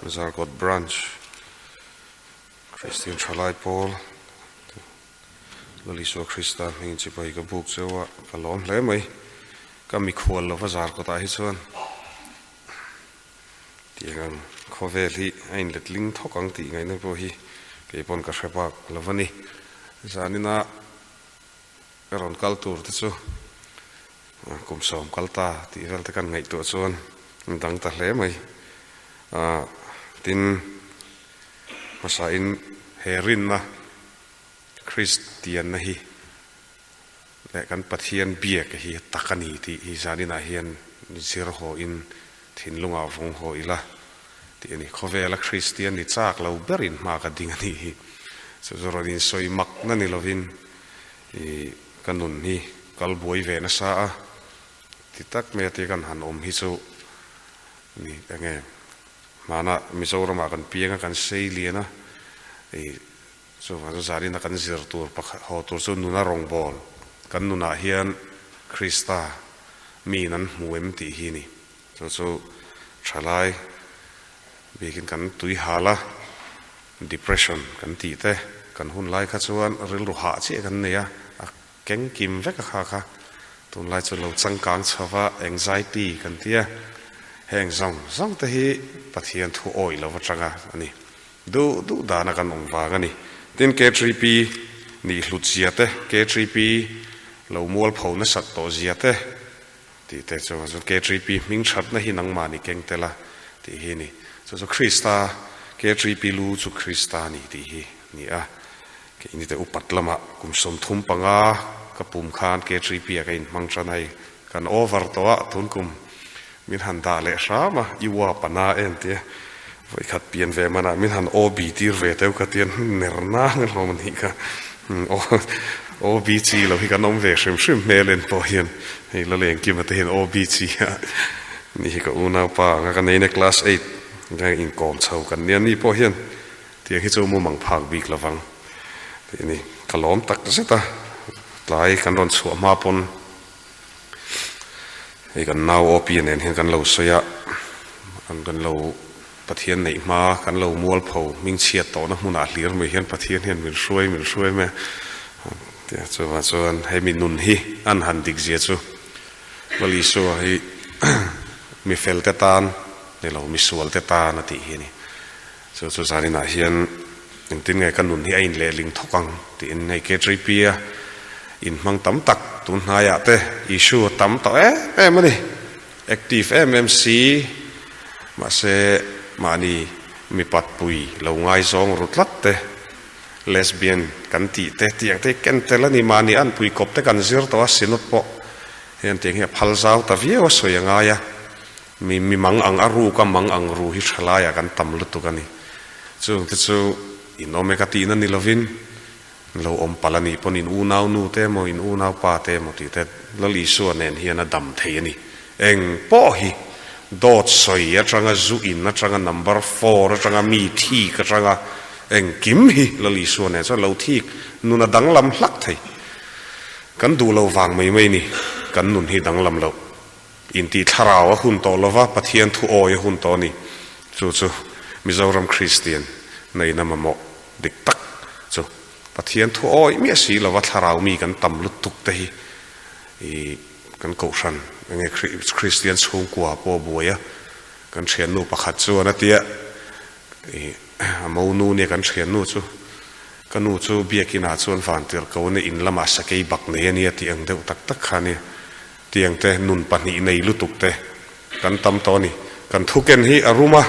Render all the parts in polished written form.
Zarkawt Branch Kristian Thalai Pawl Lalisua Krista hmingin chibai ka buk cheu a, ka lawm hle mai. Ka mikhual lova Zarkawtah hi chuan tiang ang khawvel hi a inletling thawk ang tih ngaihna pawh hi kei pawn ka hre bak lo va ni. Zanina ka rawn kal tur te chu kum sawm kal ta tih vel te kan ngaihtuah chuan dang ta hle mai. Tin, hmasain he rinna Kristianna hi leh kan Pathian biak hi tak a ni tih hi zaninah hian zir haw in thinlungah vawng haw ila tih a ni. Khawvela Kristian ni chak lo berin hma ka ding a nih hi. Chu chu rawn insawi makna ni lovin i ka nun hi kal buai ve nasa a, ti tak mai a tia kan han awm hi chu ni enge hmana Mizoramah kan piang a, kan sei lian a, i Chuvang chu zanina kan zir tur pakhat haw tur chu nuna rawngbâwl kan nunah hian Krista miin an hmu em tih hi a ni. Chu chu thalai bikin kan tui hal a, depression kan tih te kan hun lai kha chuan rilru hah chiah kan nei a, a keng kim vek a kha kha. Tunlai chu lo changkang chho va, anxiety kan ti a, heng zawng zawng te hi Pathian thu awih lo atanga a ni. Duh duh dana kan awm vang a ni. Tin, K3P nih hlut zia te, K3P lo mualpho nasat tawh zia te tih te chu chuan K3P hming thatna hi nangmah ni keng tel a tih hi a ni. Chu chu Krista, K3P lu chu Krista a ni tih hi a ni a. Keini te upat lamah kum 35 ka pum khan K3P ah ka inhmang tan a hei. Kan over tawh a, tun kum min han dah leh hram a, i uap a na em tia vawikhat pian ve manah min han OB tir ve teuh ka tia ner nang hlawm a nih kha. OB chi lo hi kan awm ve hrim hrim hmel en pawh hian hei la lengkima te hian OB chi a ni hi ka unaupa anga ka nei na class eight ka inkawm chho kan nia ni pawh hian tiang hi chu mumang phak bik lovang tih a ni. Ka lawm tak zet a, tlai kan rawn chhuah hma pawn Hei kan nau OP nen hian kan lo sawi a, an kan lo Pathian neih hma kan lo mualpho hmingchhiat tawhna hmunah hlir mai hian Pathian hian min hruai min hruai mai a tia chuvang chuan hemi nun hi an han dik zia chu Lal Isua hi mi fel te tan ni lo mi sual te tan a tih hi a ni. Chu chu zaninah hian engtin nge ka nun hi a inlehling thawk ang tiin hei KTP a inhmang tam tak tun hnaiah te issue a tam tawh em em a ni. Active em em si mahse mahni mipat pui lo ngaizawng ru tlat te lesbian kan tih te tiang te hi ken tel a ni. Mahni an pui kawp te kan zir tawh a synod pawh hian tiang hi a phal zau ta viau a sawi a ngai a. Mi mi mang ang a ruk a mang ang ru hi tha laiah kan tam lutuk a ni. Chung te chu in awm e ka tihna ni lovin lo awm palh a nih pawn in unau nu te emaw in unau pa te emaw tih te Lal Isua nen hian a dam thei a ni. Eng pawh hi dawt sawi atanga zu in atanga number four atanga mi thik atanga engkim hi Lal Isua nen chuan lo thik nun a danglam hlak thei. Kan duh lo vang mai mai ni kan nun hi danglam loh. Intih thlarau a hun tawh lova, Pathian thu awi a hun tawh a ni. Chu chu Mizoram Kristian neihna mamawh dik tak chu. Pathian thu awi miah si lova thlarau mi kan tam lutuk te hi i kan kohhran enge Kristian chhungkua pawh a buai a. Kan thiannu pakhat chuan a tia i a monu nia kan thiannu chu ka nu chu biakinah chuan vantirhko nia in lamah sakei bak nei a nia tih ang deuh tak tak kha a nia. Tiang te, nun pahnih nei lutuk te kan tam tawh a ni. Kan thuken hi a rum a,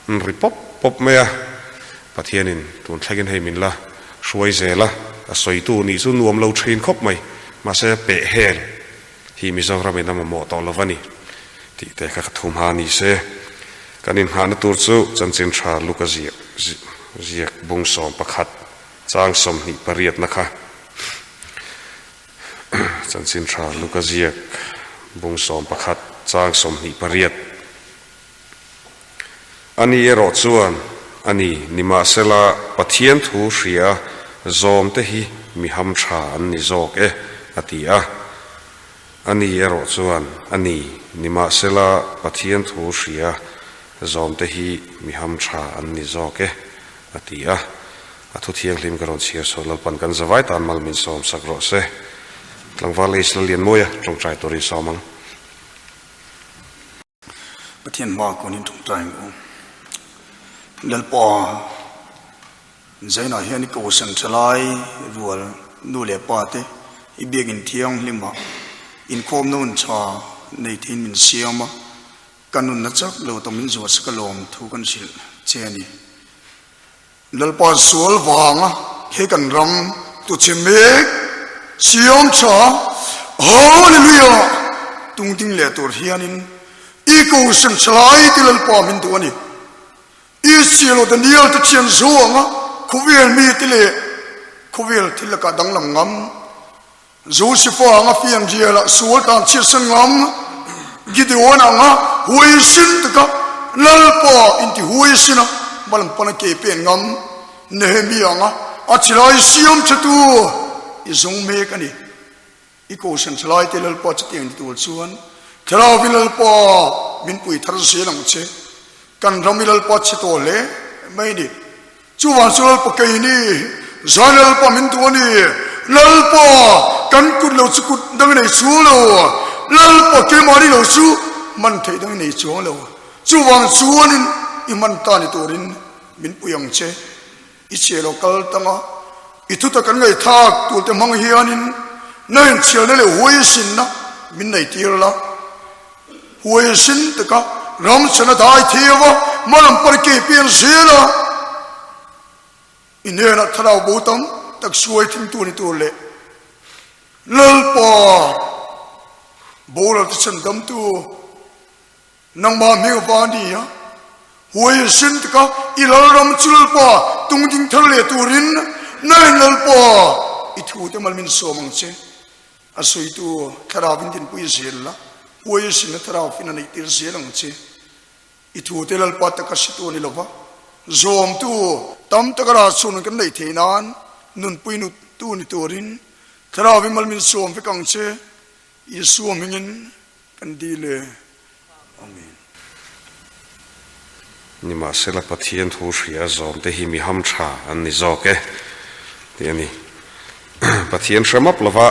an ri pawp pawp mai a. Pathianin tun thlengin hei min la hruai zel a, a sawitu nih chu nuam lo thin khawp mai. Mahse peh hel hi Mizoramin a mamawh tawh lo va ni tih te kha ka thu hma ni se. Kan inngahna tur chu chanchin tha Luka ziak ziak bung 11 chang 28 na kha. Chanchin tha Luka ziak bung 11 chang 28. A ni erawh chuan a ni, nimahsela Pathian thu hria zawm te hi mi ham tha an ni zawk e, a ti a. A ni erawh chuan a ni, nimahsela Pathian thu hria. Zawmte hi mi ham tha an ni zawk e, a ti a. A thu thianghlim ka rawn chhiar sawn Lalpan kan zavai tan mal min sawm sak rawh se. Tlangval Ace Lallianmawia tawngtai turin sawm ang. Pathian hma kunin tawngtai ang u. Lalpa Zainah hian i kohhran thalai rual nu leh pa te i biakin thianghlimah inkhawmna hun tha nei theiin min siam a, Ka nunna chak lo tawh min zuah sak alawm thu kan hrilh che a ni. Lalpa sual vanga he kan ram tu che mek siam tha Hallelujah tungding leh tur hianin i kohhran thalai te Lalpa min duh a ni. Israel aw Daniel te thian zuanga khawvel mite leh khawvel thil lakah danglam ngam Josefa anga fianrialah sual tan chhiatsan ngam, Gideon anga huaisin taka Lalpa inti huaisin a hmalam pana ke pen ngam, Nehemia anga a chilai siam thatu i zawng mek a ni. I kohhran thalaite Lalpa chutiang ni tur chuan Thlarauvi Lalpa min pui thar zel ang che. Kan ram i Lalpa chhe tawh hle mai a ni. Chuvang chu Lalpa kei ni, zai Lalpa min duh a ni. Lalpa, kan kut lo chu kut dang i nei chuang lo. Lalpa, keimahni lo chu hman theih dang i nei chuang lo. Chuvang chuanin i hman ta ni turin min pui ang che. I chhiah lo kal tang a, i thutak kan ngaihthlak tur te hmang hianin na inchhiarna leh huaisinna min nei tir la. Huaisin taka ram chhana dai thiau a, hmalam pan ke pian zel a, i hnenah thlarau bo tam tak suai thingtu ni tur leh Lalpa boral te chhan damtu nangmah hming va a ni a, huaisin taka i lalram chu Lalpa tungding thar leh turin nangin Lalpa i thute mal min sawm ang che. A sawitu thlarau in dinpui zel la, huai sin a thlarau fin a neih tir zel ang che. I thute Lalpa taka hretu a ni lova, zawmtu tam taka ralchhun kan neih theih nan nunpui nuttu ni turin thlarau in mal min sawm vek ang che. Isua hmingin kan dil e. Amen. Nimahsela Pathian thu hria zawm te hi mi ham tha an ni zawk e tih a ni. Pathian hre map lova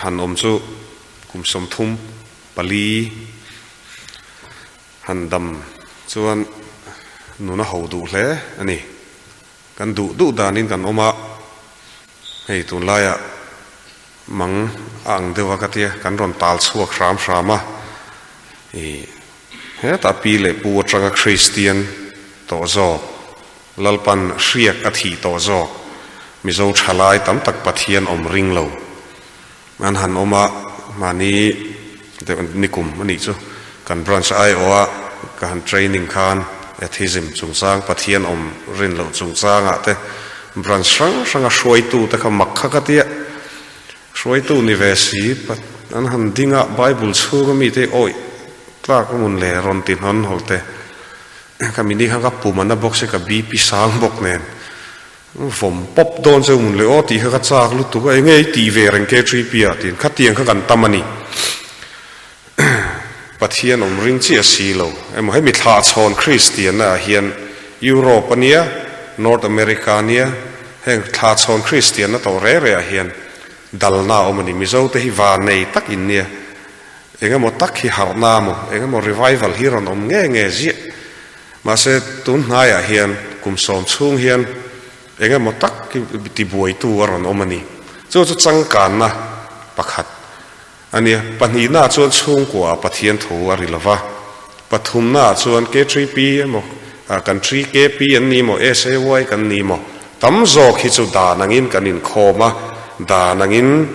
han awm chu kum 34 han dam chuan nun a ho duh hle a ni. Kan duh duh danin kan awm a, hei tunlaiah mang a ang deuh a ka tia, kan rawn tal chhuak hram hram a, ih hetah pi leh pu atanga Kristian tawh zawk, Lalpan hriak a thih tawh zawk, Mizo thalai tam tak Pathian awm ring lo an han awm a, mahni deuh nikum a nih chu kan branch aiawha ka han training khan atheism chungchang Pathian awm rin loh chungchangah te branch hrang hranga hruaitu te kha mak kha ka tia hruaitu ni ve si an han ding a Bible chhunga mite awih tlak a mun le rawn ti hnawn hawl te ka mini kha ka pum a na bawk si ka BP sang bawk nen Vawm pawp dawn che mun leh aw tih kha ka chak lutuk a, enge i tih ve reng KTP ah tiin khatiang kha kan tam a ni. Pathian awm ring chiah si lo emaw hemi thlahchhawn Kristianna ah hian Europe a nia, North America a nia, heng thlahchhawn Kristianna tawh reh reh ah hian dalna a awm a ni. Mizo te hi vanei tak in nia, engemaw tak hi harhna maw, engemaw revival hi rawn awm nge nge ziah. Mahse, tun hnaiah hian kum sawm chhung hian eng emaw tak hi tibuaitu a rawn awm a ni. Chu chu changkanna pakhat a nia. Pahnihnaah chuan chhungkuaah Pathian thu a ri lo va, pathumnaah chuan K3P emaw, kan 3KP an ni maw, SAY kan ni maw, tam zawk hi chu dan angin kan inkhawm a, dan angin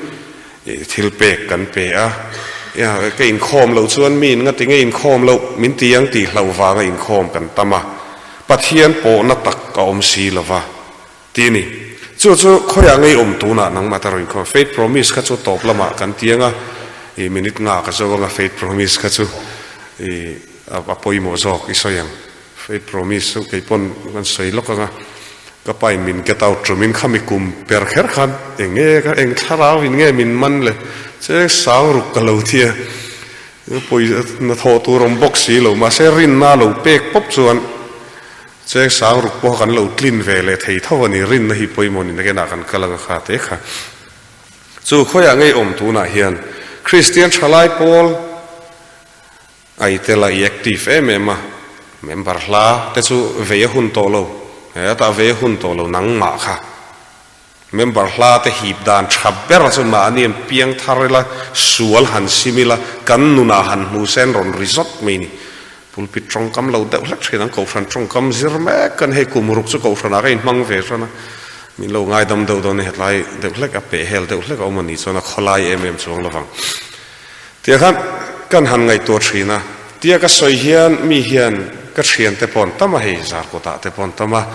Thil pek kan pe a, ka inkhawm loh chuan mi in ngati nge inkhawm loh min ti ang tih hlauh vanga inkhawm kan tam a, Pathian pawhna tak a awm si lo va ti a ni. Chu chu khawiah ngei awm tunah nangmah ta rawn inkhawm Faith Promise kha chu tawp lamah kan ti ang a, i minute nga ka zo anga Faith Promise kha chu i a pawimawh zawk i sawi ang. Faith Promise chu kei pawn kan sawi lawk ang a, ka pa in min get out ṭumin khami kum per kher khan eng nge ka eng thlarau in nge min man le cheng sang ruk ka lo thi a. Hnathawh tur awm bawk si lo, mahse rinna lo pek pawp chuan cheng sang ruk pawha kan lo tlin ve leh thei tho a ni, rinna hi pawimawh ni nakinah kan kal anga kha te kha. Chu khawiah ngei awm tunah hian Kristian thalai pawl a i tel a, i active em em a, member hla te chu vei a hun tawh lo, hetah vei a hun tawh lo nangmah kha. Member hla te hip dan tha ber chu mahni an piang thar ila, sual han sim ila, kan nunah han hmu sen rawn ri zawt mai ni. Pulpit tawngkam lo deuh hlek thin ang, Kohhran tawngkam zir mek kan hei kum ruk chu Kohhranah ka inhmang ve hran a, min lo ngaidam deuh dawn a ni, hetlai deuh hlek a peh hel deuh hlek a awm a nih chuan a khawlai em em chuang lovang. Tiang khan kan han ngaihtuah thin a, tia ka sawi hian mi hian ka thiante pawh an tam a, hei Zarkawtah te pawh an tam a,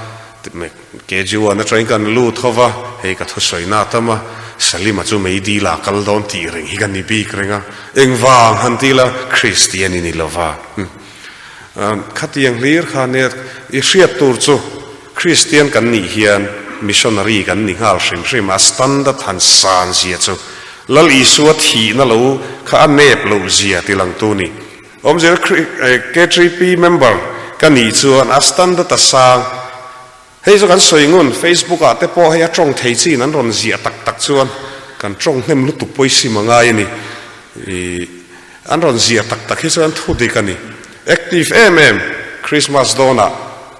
Kejriwal atangin kan lut ho va, hei ka thusawi na tam a, Salima chu meidil ah kal dawn tih reng hi ka ni bik reng a, engvang han ti ila Kristian i ni lo va. Khatiang hlir kha nia i hriat tur chu Kristian kan nih hian missionary kan ni nghal hrim hrim a, standard han san zia chu Lal Isua thihna lo kha a nep loh zia ti langtu ni. Awmzia KTP member ka nih chuan a standard a sang. Hei chu kan sawi ngun, Facebook ah te pawh hei a tawng thei chin an rawn ziah tak tak chuan kan tawng hnem lutuk pawh i sim a ngai a ni. Ih an rawn ziah tak tak hi chuan thu dik a ni. Active em em, Christmas dawnah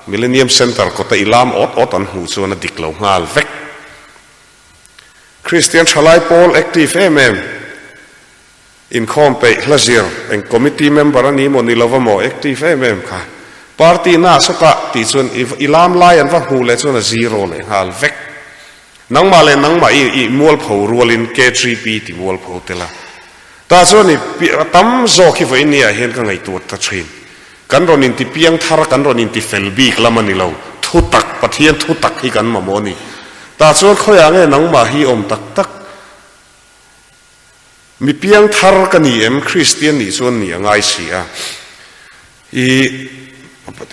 Millennium Centre kawta i lam awt awt an hmuh chuan a dik lo nghal vek. Kristian thalai pawl active em em. Inkhawm peih hla zir eng committee member a ni maw ni lova maw active em em kha party na sawtah tih chuan i lam lai an va hmuh leh chuan a zero leh nghal vek. Nangmah leh nangmah i i mualpho rualin KTP ti mualpho tel a. Tah chuan i a tam zawk hi vawiin ni ah hian ka ngaihtuah ta thin. Kan rawn inti piang thar kan rawn inti fel bik lam a ni lo. Thutak Pathian thutak hi kan mamawh a ni. Tah chuan khawiah nge nangmah hi awm tak tak Mi piang thar ka ni em? Kristian nih chuan nih a ngai si a. I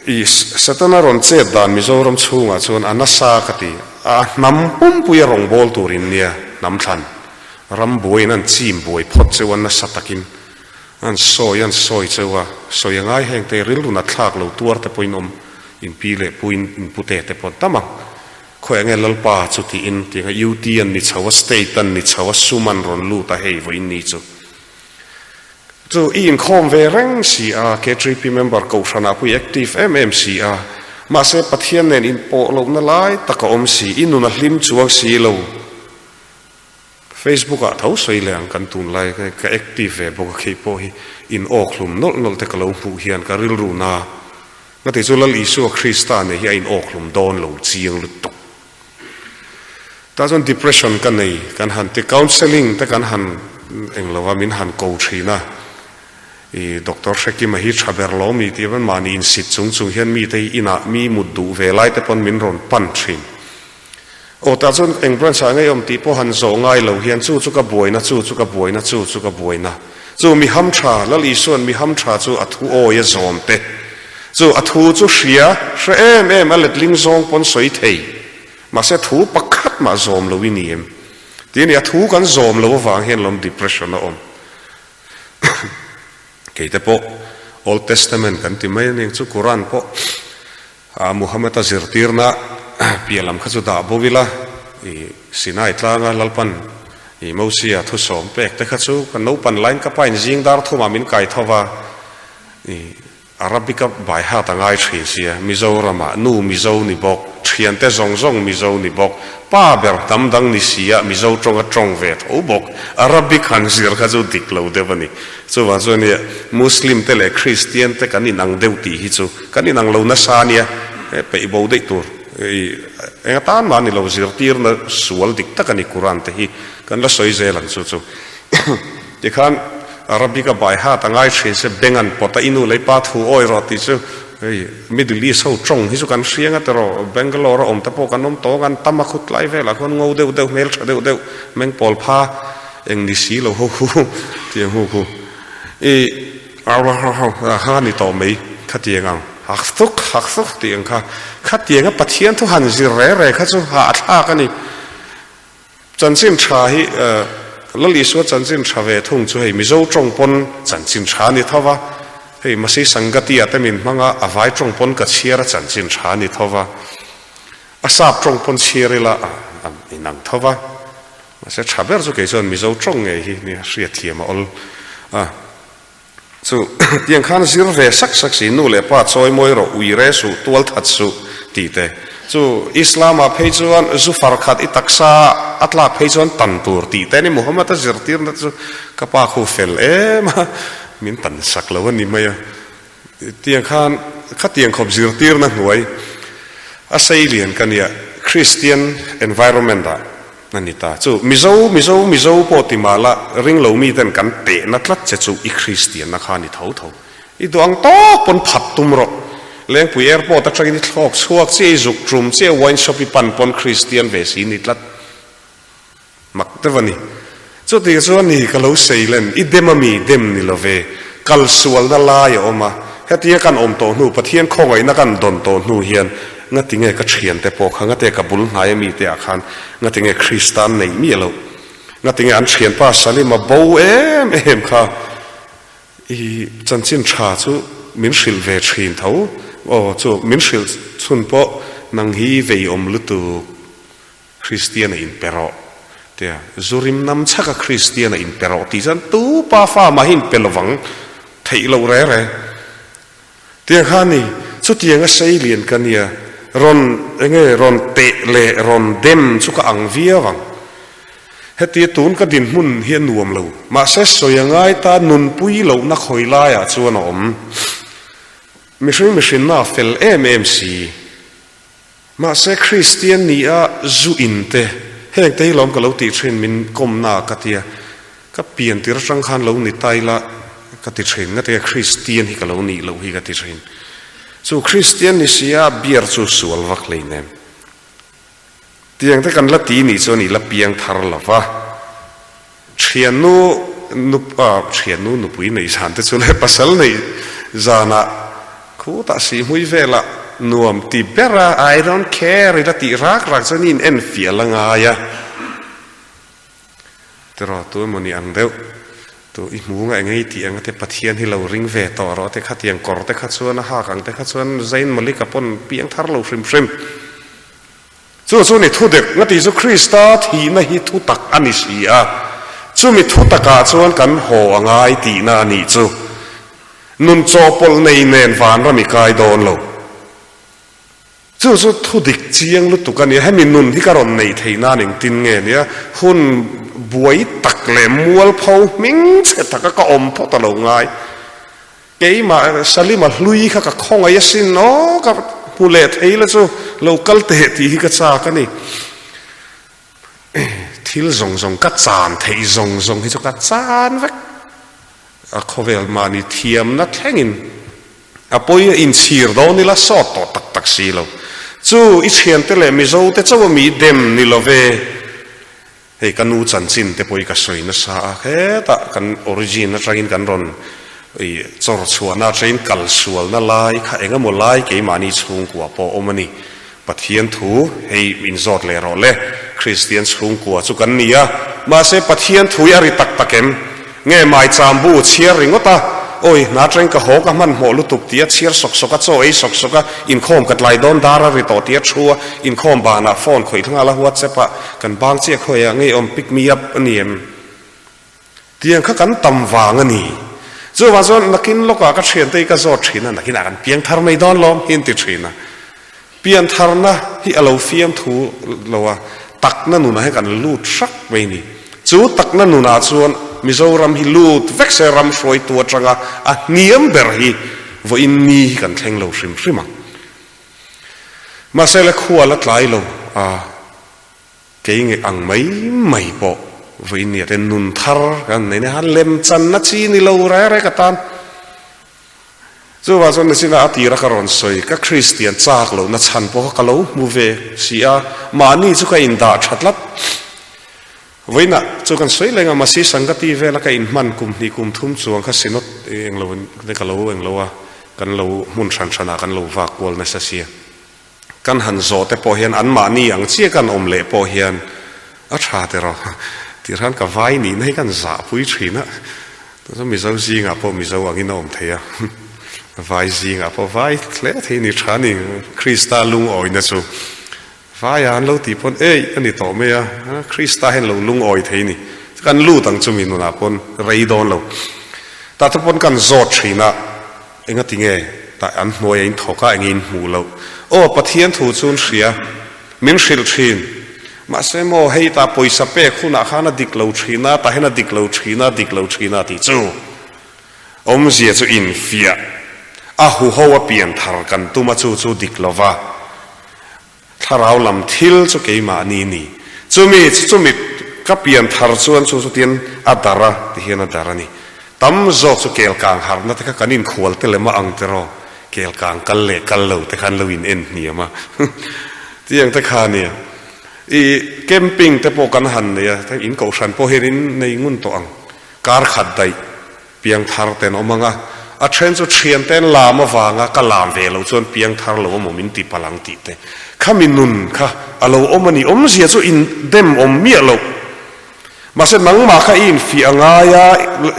i Setana rawn chet dan Mizoram chhungah chuan a nasa ka ti. A hnam pumpui a rawngbâwl turin nia hnam thlan. Ram buaiin an chim buai phawt cheu a nasa takin an sawi an sawi cheu a. Sawi a ngai heng te rilru nat thlak lo tuar te pawhin awm in pi leh pu in in pute te pawh an tam ang. Khawiah nge Lalpa chu tiin tiang a UT an ni chho a, State an ni chho a, sum an rawn lut a hei vawiin ni chu. Chu i inkhawm ve reng si a, KTP member kohhranah pawh i active em em si a, mahse Pathian nen inpawh lohna lai tak a awm si, i nun a hlim chuang si lo. Facebook ah tho sawi leh ang kan tunlai ka active ve bawk a khi pawh hi in awk hlum nawlh nawlh te ka lo hmuh hian ka rilru na Nga ti chu Lal Isua Krista nei hi a in awk hlum dawn lo chiang lutuk. Tah chuan depression ka nei kan han ti counselling te kan han eng lo a min han ko thin a i Doctor Hrekima hi tha ber lo mi tih pawn mahni insit chung chung hian mite hi inah mi mut duh ve lai te pawn min rawn pan thin. Aw tah chuan eng branch ah ngei awm tih pawh han zawh ngai lo hian chu chu ka buaina chu chu ka buaina chu chu ka buaina chu mi ham tha Lal Isuan mi ham tha chu a thu awi a zawm te chu a thu chu hria hre em em a letling zawng pawn sawi thei mahse thu pakhat mah zawm lo i ni em tih a ni a thu kan zawm lo avang hian lawm depression a awm kei te pawh Old Testament kan ti mai a ni ang chu Quran pawh A Muhammad-a zirtirna piah lam kha chu dah bo ila, i Sinai tlanga Lalpan i Mosia thusawm pek te kha chu ka naupan laiin ka pain zing dar thumah min kai tho va, i Arabic-a bai hat a ngai thin sia, Mizoramah nu Mizo ni bawk, thiante zawng zawng Mizo ni bawk, pa ber hnam dang ni sia Mizo tawnga tawng ve tho bawk, Arabic han zir kha chu dik lo deuh a ni. Chuvang chuan i Muslim te leh Kristian te kan inang deuh tih hi chu Kan inang lo nasa ania, peih bo daih tur i eng atan mah a ni lo, zirtirna sual dik tak a ni Quran te hi kan la sawi zel ang chu chu. Tikhan Arabic a bai hat a ngai thin se beng an pawt a, i nu lei pa thu awi rawh tih chu hei Middle East ho tawng hi chu kan hriang a tiraw, Bangalore a awm te pawh kan awm tawng an tam a khut lai velah khuan ngo deuh deuh hmel tha deuh deuh meng pawl pha eng ni si lo ho hu tiang hu khu i Kha ni tawh mai, khatiang ang hak thuk hak thuk tih ang kha, khatianga Pathian thu han zir re re kha chu hahthlak a ni. Chanchin tha hi. Lal Isua chanchin tha ve thung chu hei Mizo tawng pawn chanchin tha a ni tho va, hei Masi Sangati-ah te min hmang a, a vai tawng pawn ka chhiar a chanchin tha a ni tho va, a sap tawng pawn chhiar ila a inang tho va, mahse tha ber chu kei chuan Mizo tawng ngei hi nia hriatthiam a awl a. Chu tiang khan zir ve sak sak si, nu leh pa chawi mawi rawh, ui re suh, tual that suh tih te. Chu Islam ah phei chuan zu far khat i taksa a tlak phei chuan tan tur tih te ni Muhammad a zirtirna chu ka pa khu fel em a, min tan sak lo a ni mai a. Tiang khan khatiang khawp zirtirna hnuai a sei lian ka nia Christian environment ah. A ni ta. Chu Mizo, Mizo, Mizo pawh ti mah la, ringlo miten kan tehna tlat che chu i Kristianna kha a ni tho tho. I duh ang tawk pawn phat tum rawh. Lengpui airport atangin i thlawk chhuak chiah, i zuk tum chiah, wine shop i pan pawn Kristian ve si ni tlat. Mak deuh a ni. Chutiang chuan ni ka lo sei len, i dem a mi dem ni lo ve, kal sualna lai a awm a, hetia kan awm tawh hnu, Pathian khawngaihna kan dawn tawh hnu hian ngatinge ka thiante pawh kha, ngatinge ka bul hnai a mite ah khan ngatinge Krista an neih miah loh, ngatinge an thianpa Salima bo em em kha i chanchin tha chu min hrilh ve thin tho, aw chu min hrilh chhun pawh nang hi vei awm lutuk. Kristian a inpe rawh tia Zurim nam chhaka Kristian a inpe rawh tih chuan tu pa fa mah hi inpe lovang theih loh re re. Tiang kha ni, chutiang a sei lian ka nia, rawn enge rawn teh leh rawn dem chu ka ang viau ang. Hetia tun ka dinhmun hi a nuam lo, mahse sawi a ngai ta nunpui lohna khawi laiah chuan a awm. Mihring mihrinna a fel em em si. Mahse Kristian ni a zu in te, heng te hi lawm ka lo tih thin min kawmna ah ka tia, ka pian tir atang khan lo ni ta ila ka ti thin, nga tia Kristian hi ka lo nih loh hi ka ti thin. Chu Kristian ni si a beer chu sual vak hleinem. Tiang te kan la ti nih chuan i la piang thar lo va. Thiannu nup ah thiannu nupui neih zan te chu le pasal neih zanah khutah sihhmui velah nuam ti ber a I don't care ila tih rak rak chuan i in en fiah la ngai a tiraw tu emaw ni ang deuh tu i hmu nga engei tih ang te Pathian hi lo ring ve tawh rawh te khatiang kawr te kha chuan a hak ang te kha chuan Zayn Malik-a pawn piang thar lo hrim hrim. Chu chu ni thudek nga tih chu Krista thihna hi thutak a ni si a, chumi thutakah chuan kan haw a ngai tihna a nih chu. Nun chawhpawlh nei nen vanram i kai dawn lo. Chu chu thudik chiang lutuk a nia, hemi nun hi ka rawn neih theih nan engtin nge nia, hun buai tak leh mualpho hming chhe taka ka awm phawt a lo ngai. Keimah Salima hlui kha ka khawngaih asin aw, ka hmu leh thei la chu lo kal teh tih hi ka chak a ni. Thil zawng zawng ka chan theih zawng zawng hi chu ka chan vek. A khawvel mahni thiamna thlengin a pawi a inchhir dawn ila sawt tawh tak tak si lo. Chu i thiante leh Mizo te chauh a mi dem ni lo ve. Hei ka nu chanchin te pawh hi ka sawi nasa a, hetah kan origin atangin kan rawn ih chawr chhuahna atangin kal sualna lai kha eng emaw lai keimahni chhungkua pawh a awm a ni. Pathian thu hei min zawt leh rawh le, Kristian chhungkua chu kan ni a, mahse Pathian thu hi a ri tak tak em? Nge maicham bu chhiar ringawt a, awi hna teng ka haw ka hmanhmawh lutuk tia chhiar sawk sawk a, chaw ei sawk sawk a, inkhawm ka tlai dawn dar a ri tawh tia thu a, inkhawm banah phone khawih thlangal a whatsapp ah kan bang chiah khawiah ngei awm pick me up a ni em? Tiang kha kan tam vang a ni. Chuvang chuan nakin lawkah ka thiante hi ka zawt thin a, nakinah kan piang thar mai dawn lawm hi an ti thin a. Piantharna hi a lo fiamthu lo a, takna nunah hian kan lut hrak mai ni. Chu takna nunah chuan Mizoram hi lut vek se ram hruaitu atanga a hniam ber hi vawiin ni hi kan thleng lo hrim hrim ang. Mahse le khua la tlai lo a, kei nge ang mai mai pawh vawiin ni ah te nun thar kan nei nia, lemchanna chi ni lo reng reng atan. Chuvang chuan nichinah a tira ka rawn sawi, ka Kristian chak lohna chhan pawh kha ka lo hmu ve si a, mahni chu ka indah tha tlat. Vawiinah chu kan sawi leng a, Masi Sangati vela ka inhman kum hnih kum thum chuang kha Synod englo te ka lo englo a, kan lo hmun hran hranah kan lo vak kual nasa sia. Kan han zawh te pawh hian anmahni ang chiah kan awm leh pawh hian a tha tiraw. Tirhan ka vai nihna hi kan zahpui thin a, chuan Mizo zingah pawh Mizo angin a awm thei a, vai zingah pawh vai hle thei a ni tha a ni. Krista lungawina chu Vaia an lo tih pawn eih a ni tawh mai a, Krista hian lo lungawi thei a ni. Kan lut ang chumi nunah pawn rei dawn lo. Tah te pawn kan zawt thin a, engati nge tah an hnuai a in thawk a, enge in hmuh loh? Aw Pathian thu chu an hria, min hrilh thin. Mahse maw hei tah pawisa pek hunah khan a dik lo thin a, tah hian a dik lo thin a, dik lo thin a tih chu. Awmzia chu infiah, a huho a pian thar kan tum a chu chu dik lova. Thlarau lam thil chu keimahni ni. Chumi chu chumi ka pian thar chuan chu chutin a dar a ti hian a dar a ni. Tam zawk chu kel kang harhna te kha kan inkhual te lem a ang tiraw? Kel kang kal leh kal lo te khan lo in en hniam a. Tiang te kha nia. I camping te pawh kan han nei a, in kohhran pawh hian in nei ngun tawh ang. Kar khat daih Piangthar ten awm ang a, a then chu thian ten lam avanga ka lam ve loh chuan piangthar lo awm awm in ti palh ang tih te khami nun kha a lo awm a ni. Awmzia chu in dem awm miah loh. Mahse nangmah kha i infiah a ngai a,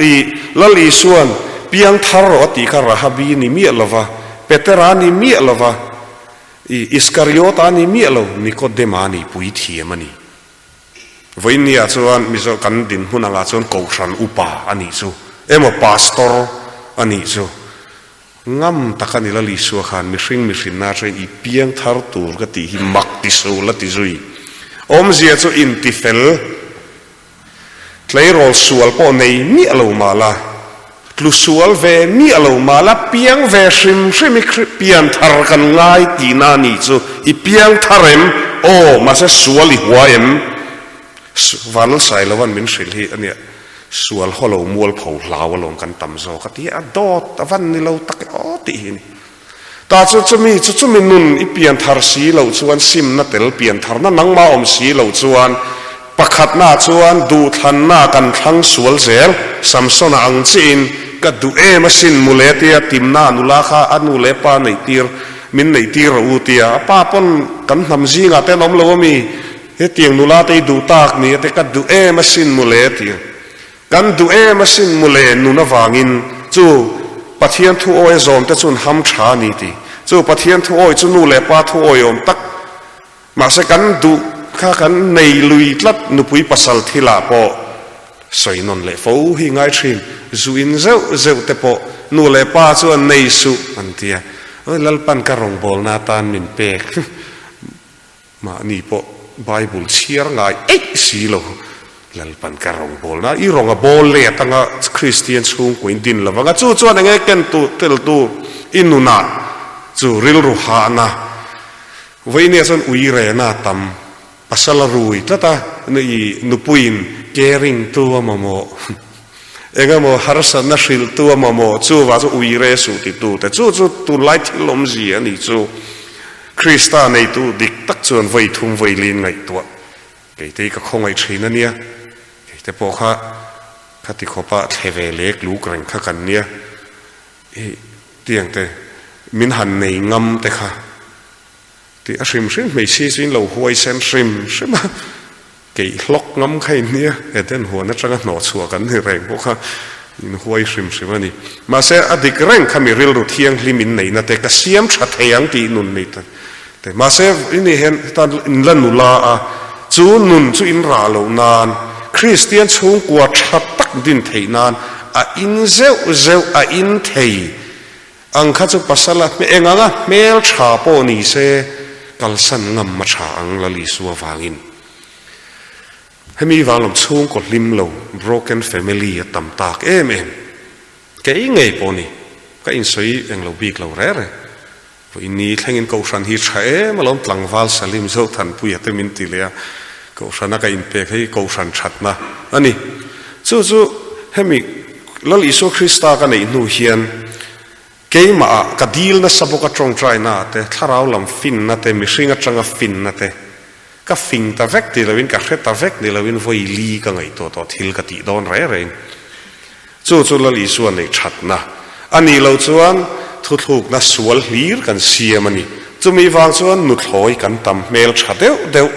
i Lal Isuan piangthar rawh a tih kha Rahabi ni miah lova, Petera ni miah lova, i Iskariota ni miah lo, Nikodema ni puithiam a ni. Vawinia chuan Mizo kan dinhmun angah chuan Kohhran upa a nih chu emaw Pastor a nih chu ngam tak a ni Lal Isua khan mihring mihrinna atangin i piang thar tur ka tih hi mak ti sul a ti zui. Awmzia chu intifel tleirawl sual pawh nei miah lo mah la, tlu sual ve miah lo mah la, piang ve hrim hrim i pian thar kan ngai tihna a nih chu. I piang thar em? Aw, mahse sual i hua em? Vanlalsailova'n min hrilh hi a nia, sual haw lo mualpho hlau alawm kan tam zawk a ti a, dawt a van ni lo tak e aw tih hi a ni. Ta chu chumi chu chumi nun i pian thar si loh chuan simna tel pian tharna nangmah awm si loh chuan pakhatna chuan duhthlanna kan thlang sual zel. Samsona ang chiin ka duh em asin mule tia timna nula kha a nu leh pa neih tir min neih tir rawh u tia a pa pawn kan hnam zingah te an awm lo ami hetiang nula te i duh tak ni ate ka duh em asin mule tia Kan duh em asin mule nun avangin chu Pathian thu awi a zawm te chuan ham tha a ni ti. Chu Pathian thu awi chu nu leh pa thu awi awm tak mahse kan duh kha kan nei lui tlat nupui pasal thilah pawh sawi nawn leh fo hi ngai thin. Zu in zeuh zeuh te pawh nu leh pa chuan nei suh an ti a, Lalpan ka rawngbawlna atan min pek. Mahni pawh Bible chhiar ngai eih si lo. Lalpan ka rawngbawlna i rawn a bawl let anga Kristian chhungkuin din lo vanga chu chuan enge ken tu tel tu i nunah chu rilru hahna vawinia chuan ui rena tam pasal a rui tlat a i nupuiin caring tu a mamawh engemaw harsatna hrilh tu a mamawh chuvah chu ui re suh ti tu te chu chu tunlai thil awmzia a nih chu. Krista neitu dik tak chuan vawi thum vawi lin ngaihtuah keite hi ka khawngaih thin a nia, keite pawh kha khati khawpa thle ve lek luk reng kha kan nia, i tiang te min han nei ngam te kha tih a hrim hrim hmeichhia chu in lo huaisen hrim hrim a, Keih hlawk ngam kha in nia, Eden huan atanga hnawh chhuah kan ni reng pawh kha in huai hrim hrim a ni. Mahse, a dik reng kha mi rilru thianghlim in neihna te ka siam tha thei ang tih nun nei ta te. Mahse, i nih hian hetan in la nula a, chu nun chu in rah loh nan, Kristian chhungkua tha tak din theih nan a in zeuh zeuh a in thei ang kha chu pasal a eng anga hmel tha pawh ni se kalsan ngam a tha ang Lal Isua vangin. Hemi vang lam chhungkaw hlim lo, broken family, a tam tak em em. Kei ngei pawh ni, ka insawi eng lo bik lo re re. Vawiin ni thlengin Kohhran hi tha em alawm tlangval Salim Zothanpuia te min ti leh a, Kohhrana ka inpek hei Kohhran thatna a ni. Chu chu hemi Lal Isua Krista ka neih hnu hian Keimah ah ka dil nasa bawk a tawngtaina ah te, thlarau lam finna te, mihring atanga finna te, ka fing ta vek ti loin, ka hre ta vek ni loin vawi li ka ngaihtuah tawh thil ka tih dawn reng reng. Chu chu Lal Isua neih thatna a nih loh chuan thuthlukna sual hlir kan siam a ni. Chumi vang chuan nuthlawi kan tam hmel tha deuh deuh.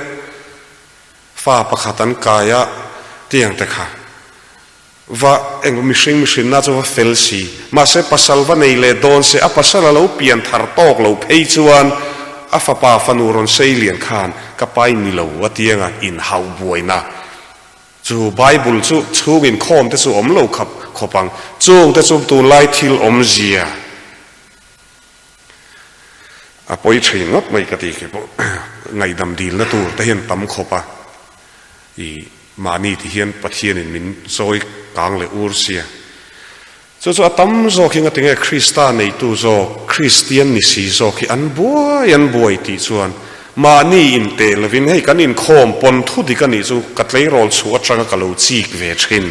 Fa pakhat an kai a, Tiang te kha va eng mihring mihrinna chu va fel si. Mahse pasal va nei leh dawn se a pasal a lo pian thar tawk lo phei chuan a fapa fanu rawn sei lian khan ka pai ni lo a tianga inhauh buaina chu Bible chu chhung inkhawm te chu awm lo khap khawp ang. Chung te chu tunlai thil awmzia. A pawi thin ngawt mai ka ti khi pawh ngaihdam dilna tur te hian tam khawp a, i mahni ti hian Pathianin min chawi kang leh ur sia. Chu chu a tam zawk hi ngatinge Krista neitu zawk, Kristian ni si zawk hi an buai an buai tih chuan mahni inteh lovin hei kan inkhawm pawn thu dik a nih chu ka tleirawl chhuah atanga ka lo chik ve thin.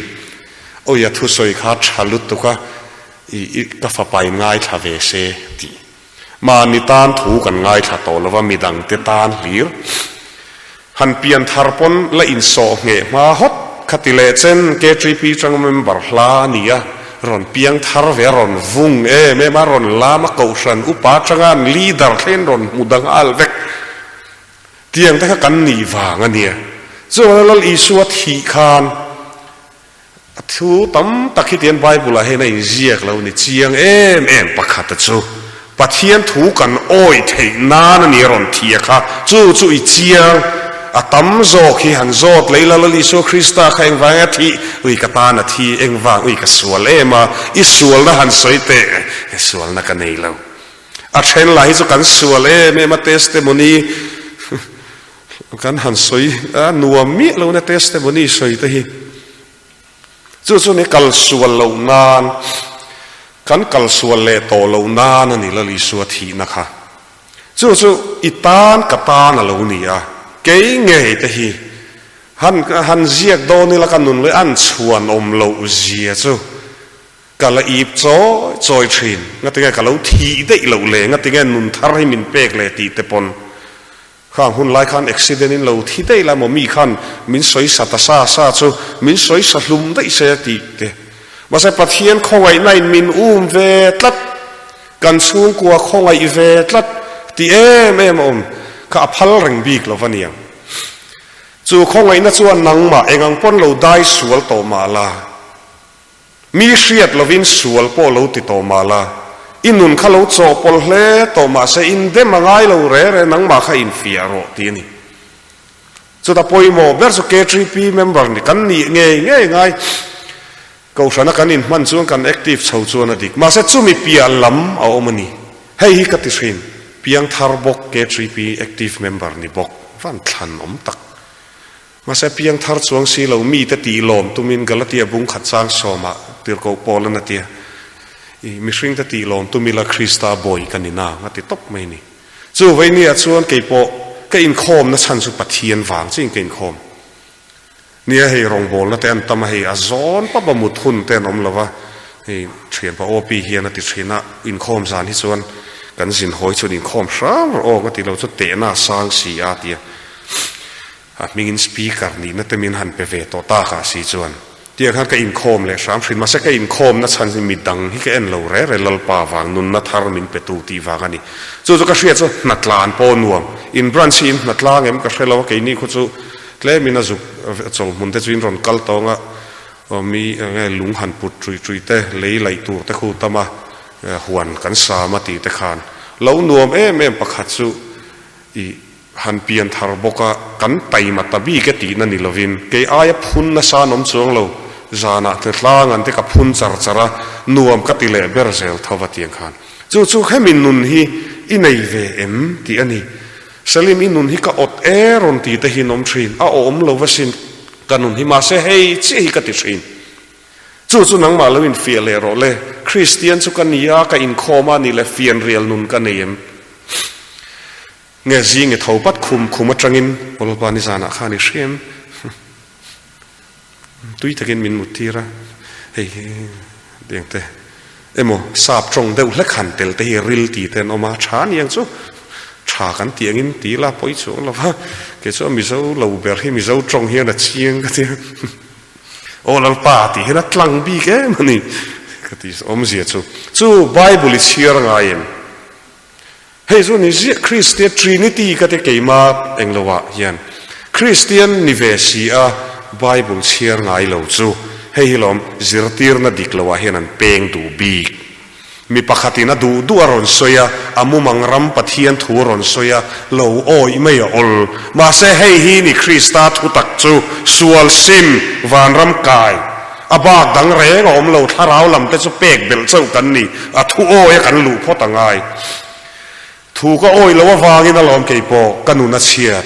Awi a thusawi kha tha lutuk a, I ka fapa in ngaithla ve se tih. Mahni tan thu kan ngaithla tawh lova midangte tan hlir. Han pian thar pawn la insawh ngheh hma hawt kha ti leh chen KTP tanga member hla a ni a, rawn piang thar ve a rawn vung em em a, rawn lam a kohhran upa tanga an leader thlein rawn hmu dang al vek. Tiang te kha kan nih vang a nia. Chuan Lal Isua thih khan A thu tam tak hi tian Bible ah hian a inziak lo ni chiang em em pakhat a chu Pathian thu kan awih theih nan a ni a rawn thia kha chu chu i chiang a tam zawk hi han zawt lei la Lal Isua Krista kha engvang a thih ui ka tan a thi engvang ui ka sual em a i sualna han sawi teh he sualna ka nei lo a then lah hi chu kan sual em em a testimony Kan han sawi a nuam miah lo na testimony sawi te hi. Chu chu ni kal sual loh nan, kan kal sual leh tawh loh nan a ni Lal Isua thihna kha. Chu chu i tan ka tan a lo ni a, kei ngei te hi han han ziak dawn ila ka nun leh an chhuan awm loh zia chu Ka la ip chawi chawi thin, ngatinge ka lo thih daih loh le, ngatinge nun thar hi min pek le tih te pawn khang hun lai khan accident in lo thi daih la maw mi khan min sawi sa ta sa sa chu min sawi sa hlum daih se tih te. Mahse Pathian khawngaihna in min um ve tlat, kan chhungkua khawngaih ve tlat tih em em a awm kha a phal reng bik lo va niang. Chu khawngaihna chuan nangmah engang pawn lo dai sual tawh mah la. Mi hriat lovin sual pawh lo ti tawh mah la, i nun kha lo chawhpawlh hle tawh mah se indem a ngai lo re re nangmah kha infiah rawh ti a ni. Chuta pawimawh ber chu KTP member ni kan nih ngei ngei ngai. Kohhrana kan inhman chuan kan active chho chuan a dik. Mahse chumi piah lam a awm a ni. Hei hi ka ti hrin, piangthar bawk KTP active member ni bawk van thlan awm tak. Mahse piangthar chuang si lo mite tih lawm tumin Galatia bung khat chang sawmah tirhkoh Paul an a ti a, I mihringte tih lawm tum ila Krista bawi ka ni nang a ti tawp mai ni. Chu veinia chuan keipawh ka inkhawmna chhan chu Pathian vang chiin ka inkhawm. Nia hei rawngbawlna te an tam a, hei a zawn pap a mut hun te an awm lo va, hei thianpa OP hian a ti thin a, inkhawm zan hi chuan kan zin hawi chuan inkhawm hram rawh aw ka ti lo chu tehna a sang si a ti a. A hmingin speaker nihna te min han pe ve tawh tak ah si chuan tiang khan ka inkhawm leh hram hrin mahse ka inkhawmna chhan hi midang hi ka en lo re re Lalpa vang nunna thar min pe tu tih vang a ni. Chu chu ka hriat chu hnatlan pawh nuam in branch hi in hnatlang em ka hre lo a keini khu chu tlemin a zuk chawlhmun te chu in rawn kal tawng a mi enge lung han put ṭuih ṭuih te lei laih tur te khu tam a huan kan sam a tih te khan lo nuam em em pakhat chu i Han pian thar bawk a, kan taima ta bik e tihna ni lovin, kei aia phun nasa an awm chuang lo, zanah te tlang an te ka phun char char a, nuam ka ti leh ber zel tho va tiang khan. Chu chu hemi nun hi i nei ve em tih a ni. Salim i nun hi ka awt e rawn ti te hi an awm thin, a awm lo va sin ka nun hi mahse hei chiah hi ka ti thin. Chu chu nangmah lo infiah leh rawh le, Kristian chu ka ni a, ka inkhawm a nih leh fianrial nun ka nei em? Nge zing i tho pat khum khum atangin Lalpa nizanah khan i hriam tui takin min mut tir a, hei tiang te emaw sap tawng deuh hlek han tel te hi ril ti te an awm a, tha aniang chu tha kan tih angin ti ila pawi chuang lo va, kei chuan Mizo lo ber hi Mizo tawng hian a chiang ka tia aw Lalpa tih hian a tlang bik em a ni ka ti awmzia chu chu Bible i chhiar ngai em? Hei chu ni ziah Kristian Trinity ka ti keima englo ah hian Kristian ni ve si a. Bible chhiar ngai lo chu hei hi lawm zirtirna dik loah hian an peng duh bik. Mi pakhatin a duh duh a rawn sawi a, a mumang ram Pathian thu a rawn sawi a, lo awih mai a awl. Mahse hei hi ni Krista thutak chu sual sim vanram kai. A bak dang reng a awm lo, thlarau lam te chu pek belh chauh kan ni, a thu awi a kan luh phawt a ngai. Thu ka awih loh avangin alawm kei pawh ka nun a chhiat.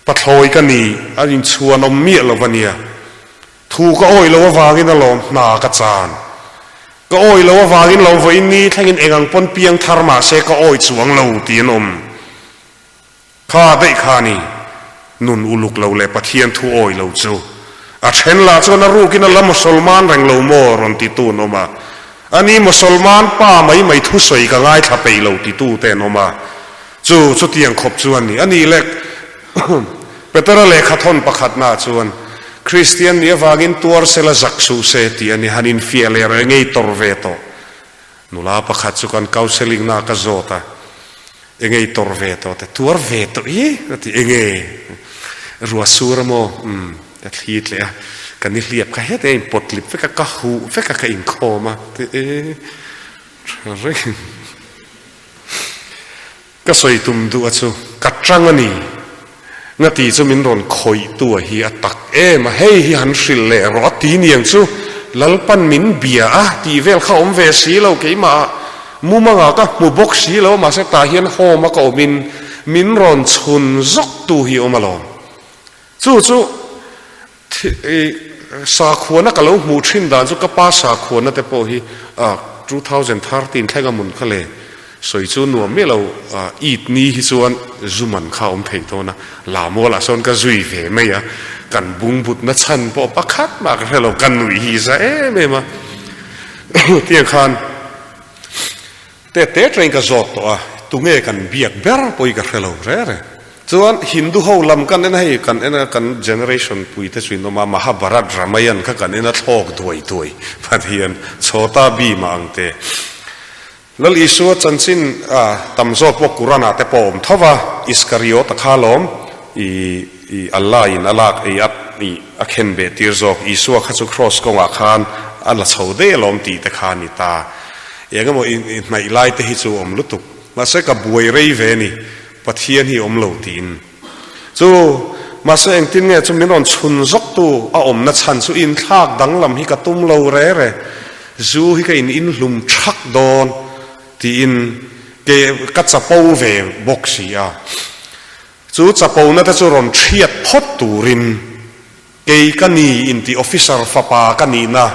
Pathlawi ka ni, a inchhuan awm miah lo va nia. Thu ka awih loh avangin alawm hna ka chan. Ka awih loh avangin lo vawiin ni thlengin eng ang pawn piang thar mah se ka awih chuang lo tih an awm. Kha daih kha ni, nun uluk lo leh Pathian thu awih lo chu. A then lah chuan a rukin a la Mosolman reng lo maw rawn titu an awm a. Ani Mosolman pa mai mai thusawi ka ngaithla peih lo titu te an awm a. Chu chutiang khawp chu a ni. A nih leh Petera lehkha thawn pakhatnaah chuan, Kristian nih avangin tuar sela zak suh se tih a ni. Han infiah leh reng ngei tawr ve tawh. Nula pakhat chu kan counselling na ka zawt a, Engei tawr ve tawh te? Tuar ve tawh i? A ti, Enge? Rua sur a maw? Umm, ka thli tleh a, ka ni hliap kha hete a inpawt lip vek a, ka huh vek a, ka inkhawm a, ti e, tha reng. Ka sawi tum duh a chu ka tang a ni. Ngati chu min rawn khawih tu a hi a tak em a, hei hi han hrilh leh rawh a ti niang chu Lalpan min bia a tih vel kha awm ve si lo keimah ah mumangah ka hmu bawk si lo mahse tah hian home a ka awm in min rawn chhun zawk tu hi awm alawm. Chu chu Sakhuana ka lo hmuh thin dan chu ka pa sakhuana te pawh hi 2013 thlenga mun kha le sawi chu nuam miah lo Eid ni hi chuan zu man kha a awm thei dawn a, Lamualah sawn ka zui ve mai a, kan bungbutna chhan pawh pakhat mah ka hre lo, ka nuih hi za em em a tiang khan te te tangin ka zawt tawh a, tunge kan biak ber pawh hi ka hre lo re re. Chuan Hindu ho lam kan en a hei kan en a kan generation pui te chu in awm a Mahabharat Ramayan kha kan en a thlawk duai duai Pathian Chhota Bhima ang te Lal Isua chanchin a tam zawk pawh Quran ah te pawh a awm tho va Iskariota kha lawm i i Allah in a lak ei a i a khen beh tir zawk Isua kha chu cross kawngah khan a la chho daih alawm tih te kha a ni ta eng emaw i hnaih lai te hi chu awm lutuk mahse ka buai rei ve a ni. Pathian hi awm lo tiin. Chu, mahse engtin nge chu min rawn chhun zawktu a awmna chhan chu inthlak danglam hi ka tum lo re re, zu hi ka in inhlum thak dawn tiin ke ka chapo ve bawk si a. Chu chapona te chu rawn thiat phawt turin kei ka ni inti officer fapa ka nihna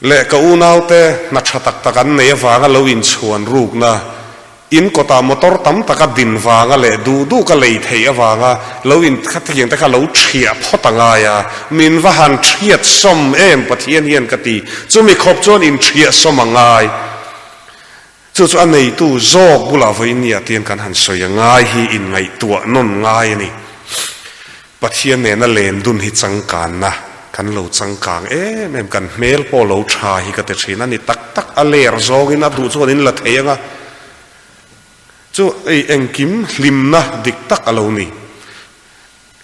Leh ka unaute hna tha tak tak an nei avanga lo inchhuan rukna, in kawtah motor tam taka din vanga leh duh duh ka lei theih avanga lo in khatiang te kha lo thiah phawt a ngai a, min va han thiat sawm em Pathian hian ka ti, chumi khawp chuan inthiah sawm a ngai. Chu chu a neitu zawk bulah vawiin nia tian kan han sawi a ngai hi inngaihtuah nawn ngai a ni. Pathian nena len dun hi changkanna kan lo changkang em em, kan hmel pawh lo tha hi ka ti thin a ni tak tak, a ler zawngin a duh chuan in la thei anga chu ei engkim hlimna dik tak a lo ni.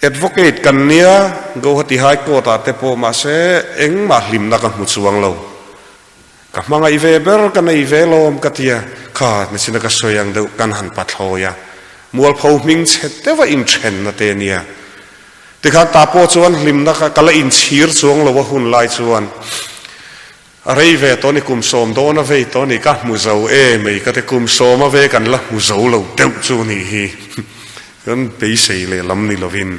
Advocate kan nia Guwahati High Court ah te pawh mahse engmah hlimna ka hmu chuang lo. Ka hmangaih ve ber ka nei ve lawm ka tia, kha nichin a ka sawi ang deuh kan han pathlawi a, mualpho hming chhe deuh a inthenna te nia. Tikhan ta pawh chuan hlimna kha ka la inchhir chuang lo a hun lai chuan a rei ve tawh ni kum sawm dawn a vei tawh ni ka hmu zo e mai ka ti kum sawm a ve kan la hmu zo lo deuh chu nih hi kan beisei leh lam ni lovin.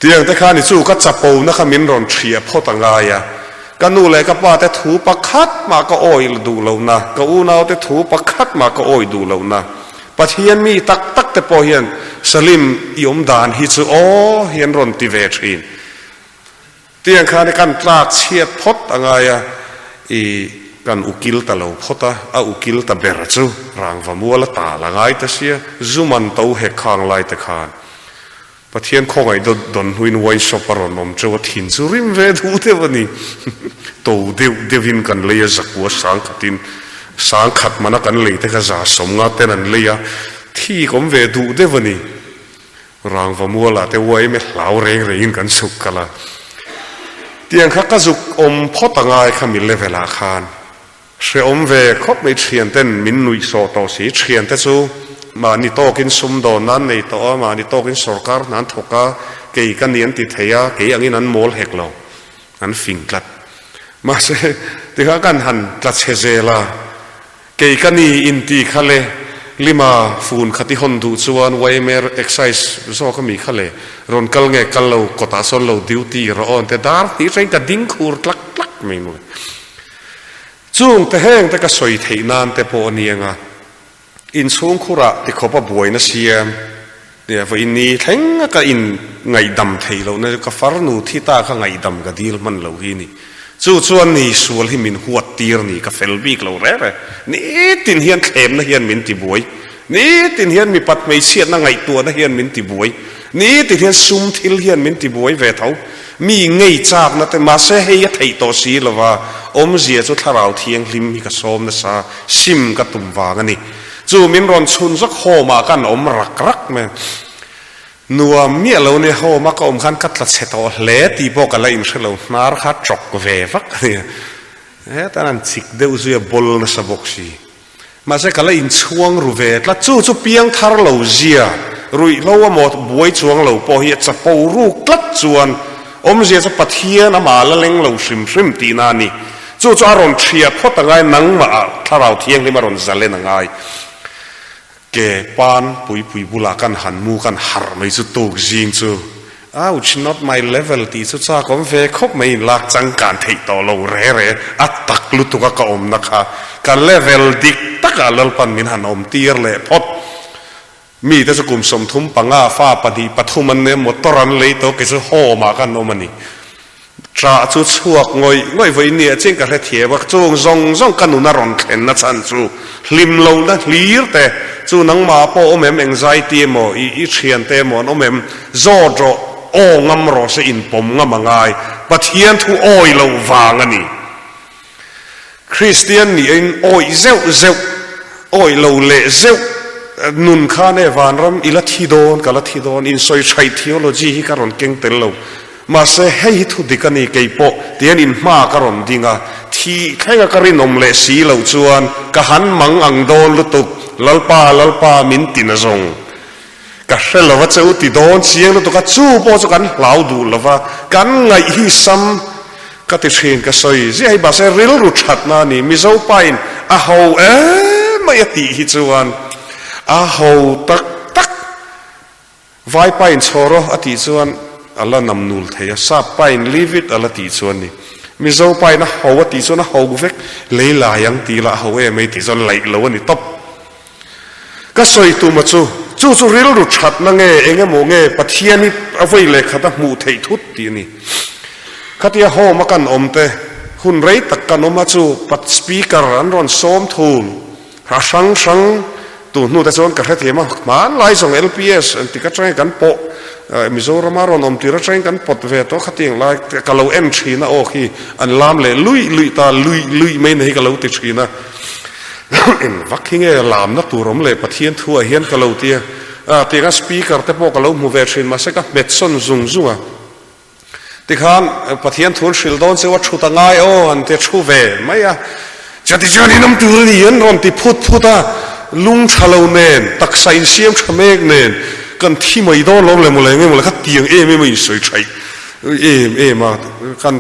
Tiang te khan i chu ka chapo na kha min rawn thiah phawt a ngai a, ka nu leh ka pa te thu pakhat mah ka awih duh lo na, ka unau te thu pakhat mah ka awih duh lo na, Pathian mi tak tak te pawh hian Salim i awm dan hi chu aw hi an rawn ti ve thin. Tiang khan i kan tlak chhiat phawt a ngai a, i kan ukil ta lo phawt a, a ukil ta ber chu rangva mual a tal a ngai ta sia, zu man to hek khang lai te khan. Pathian khawngaih dawt dawn hnuin wine shop a rawn awm teuh a, thin chu rim ve duh deuh a ni. To deuh deuhin kan lei a, zakua sang khatin sang khat mana kan lei te kha za sawm nga ten an lei a, thik awm ve duh deuh a ni. Rangva mualah te uaim e hlau reng rengin kan chhuk kal a. Tiang kha ka zuk awm phawt a ngai kha mi level ah khan. Hreawm ve khawp mai thian ten min nuih sawh tawh si. Thian te chu mahni tawkin sumdawn nan nei tawh a, mahni tawkin sorkar hna an thawk a, kei ka ni an ti thei a, kei angin an mawl hek lo, an fing tlat. Mahse, tikha kan han tla chhe zel a, kei ka ni inti kha le lima fun khat i hawn duh chuan yma excise zawk ami kha le rawn kal nge kal lo kawtah sawn lo duty rawh aw an ti a, dar hnih hrein ka ding khur tlak tlak mai maw. Chung te heng te ka sawi theih nan te pawh a ni anga, inchhungkhurah tikhawp a buaina siam nia vawiin ni thleng a ka in ngaihdam theih lohna chu ka farnu thi ta kha ngaihdam ka dil hman lo hi ni. Chu chuan ni sual hi min huat tir ni ka fel bik lo reh reh. Nitin hian thlemna hian min ti buai. Nitin hian mipat hmeichhiatna ngaihtuahna hian min ti buai. Nitin hian sum thil hian min ti buai ve tho. Mi ngei chakna te mahse hei a theih tawh si lova, awmzia chu thlarau thianghlim hi ka sawm nasa, sim ka tum vang a ni. Chu min rawn chhun zawk home ah kan awm rak rak mai. Nuam miah lo nia home a ka awm khan ka tla chhe tawh hle tih pawh ka la inhre lo, hnar kha tawk ve vak a ni. Hetan an chik deuh zui a bawl nasa bawk si. Mahse ka la inchhuang ru ve tlat. Chu chu piang thar lo zia, ruihhlo a maw buai chuang lo pawh hi a chapo ruk tlat chuan awmzia chu Pathian amah la leng lo hrim hrim tihna a ni. Chu chu a rawn thiah phawt a ngai, nangmah ah Thlarau Thianghlim a rawn zalen a ngai. Ke pan pui pui bulah kan han mu kan harh mai chu tuk zing chu Ouch, not my level tih chu chak awm ve khawp mai in lak changkan theih tawh lo re re a tak lutuk a ka awmna kha ka level dik takah Lalpan min han awm tir leh phawt. Mi te chu kum 35 fa pahnih pathum an nei a motor an lei tawh kei chu home ah kan awm a ni. Ṭah chu chhuak ngawih ngawih vawi nia chiang ka hrethiam a, chung zawng zawng ka nun a rawn thlenna chhan chu hlim lohna hlir te chu nangmah pawh awm em, anxiety emaw i i thian te emaw an awm em, zawt rawh, aw ngam rawh se inpawm ngam a ngai, Pathian thu awi loh vang a ni. Kristian niin awih zeuh zeuh, awih lo leh zeuh nun khan e vanram i la thi dawn, ka la thi dawn, insawi hraih theology hi ka rawn keng tel lo. Mahse hei hi thu dik a ni kei pawh tihian in hma ka rawn ding a, thih thlenga ka rinawm leh si loh chuan ka han mang ang dawn lutuk, Lalpa, Lalpa min ti na zawng. Ka hre lo a che u ti dawn chiang lutuk a, chu pawh chu kan hlau duh lo va, kan ngaih hi sam ka ti thin ka sawi ziah hi mahse rilru thatna a ni, Mizo pain a ho emai a tih hi chuan a ho tak tak, vai pain chhawr aw a tih chuan a la nam nul thei a, sap pain leave it a la tih chuan ni, Mizo pain a ho a tih chuan a ho vek, lei lai ang tih lah a ho emai tih chuan laih lo a ni tawp. Ka sawi tuma chu, chu chu rilru thatna nge eng emaw nge Pathian hi a vawi leh khat a hmuh theih thut tih a ni. Khatia home a kan awm te, hun rei tak kan awm a chu pat speaker an rawn sawm thul a hrang hrang tu hnu te chuan ka hrethiam a, hmanlai zawng LPS an tik atangin kan pawh Mizorama rawn awm tir atangin kan pawt ve tawh khatiang lai ka lo en thin a aw khi an lam leh luih luih ta luih luih mai na hi ka lo ti thin a. Eng vak hi nge lamna tur awm leh Pathian thu ah hian ka lo ti a, tianga speaker te pawh ka lo hmu ve thin mahse ka hmet sawn zung zung a, tikhan Pathian thu an hrilh dawn cheu a thut a ngai aw an ti a thu ve mai a, chuan tichuan in awm tur a ni an rawn ti phut phut a, lung tha lo nen taksa insiam tha mek nen kan thi mai dawn lo le mawle nge mawle kha tiang em em a insawi thaih em em a kan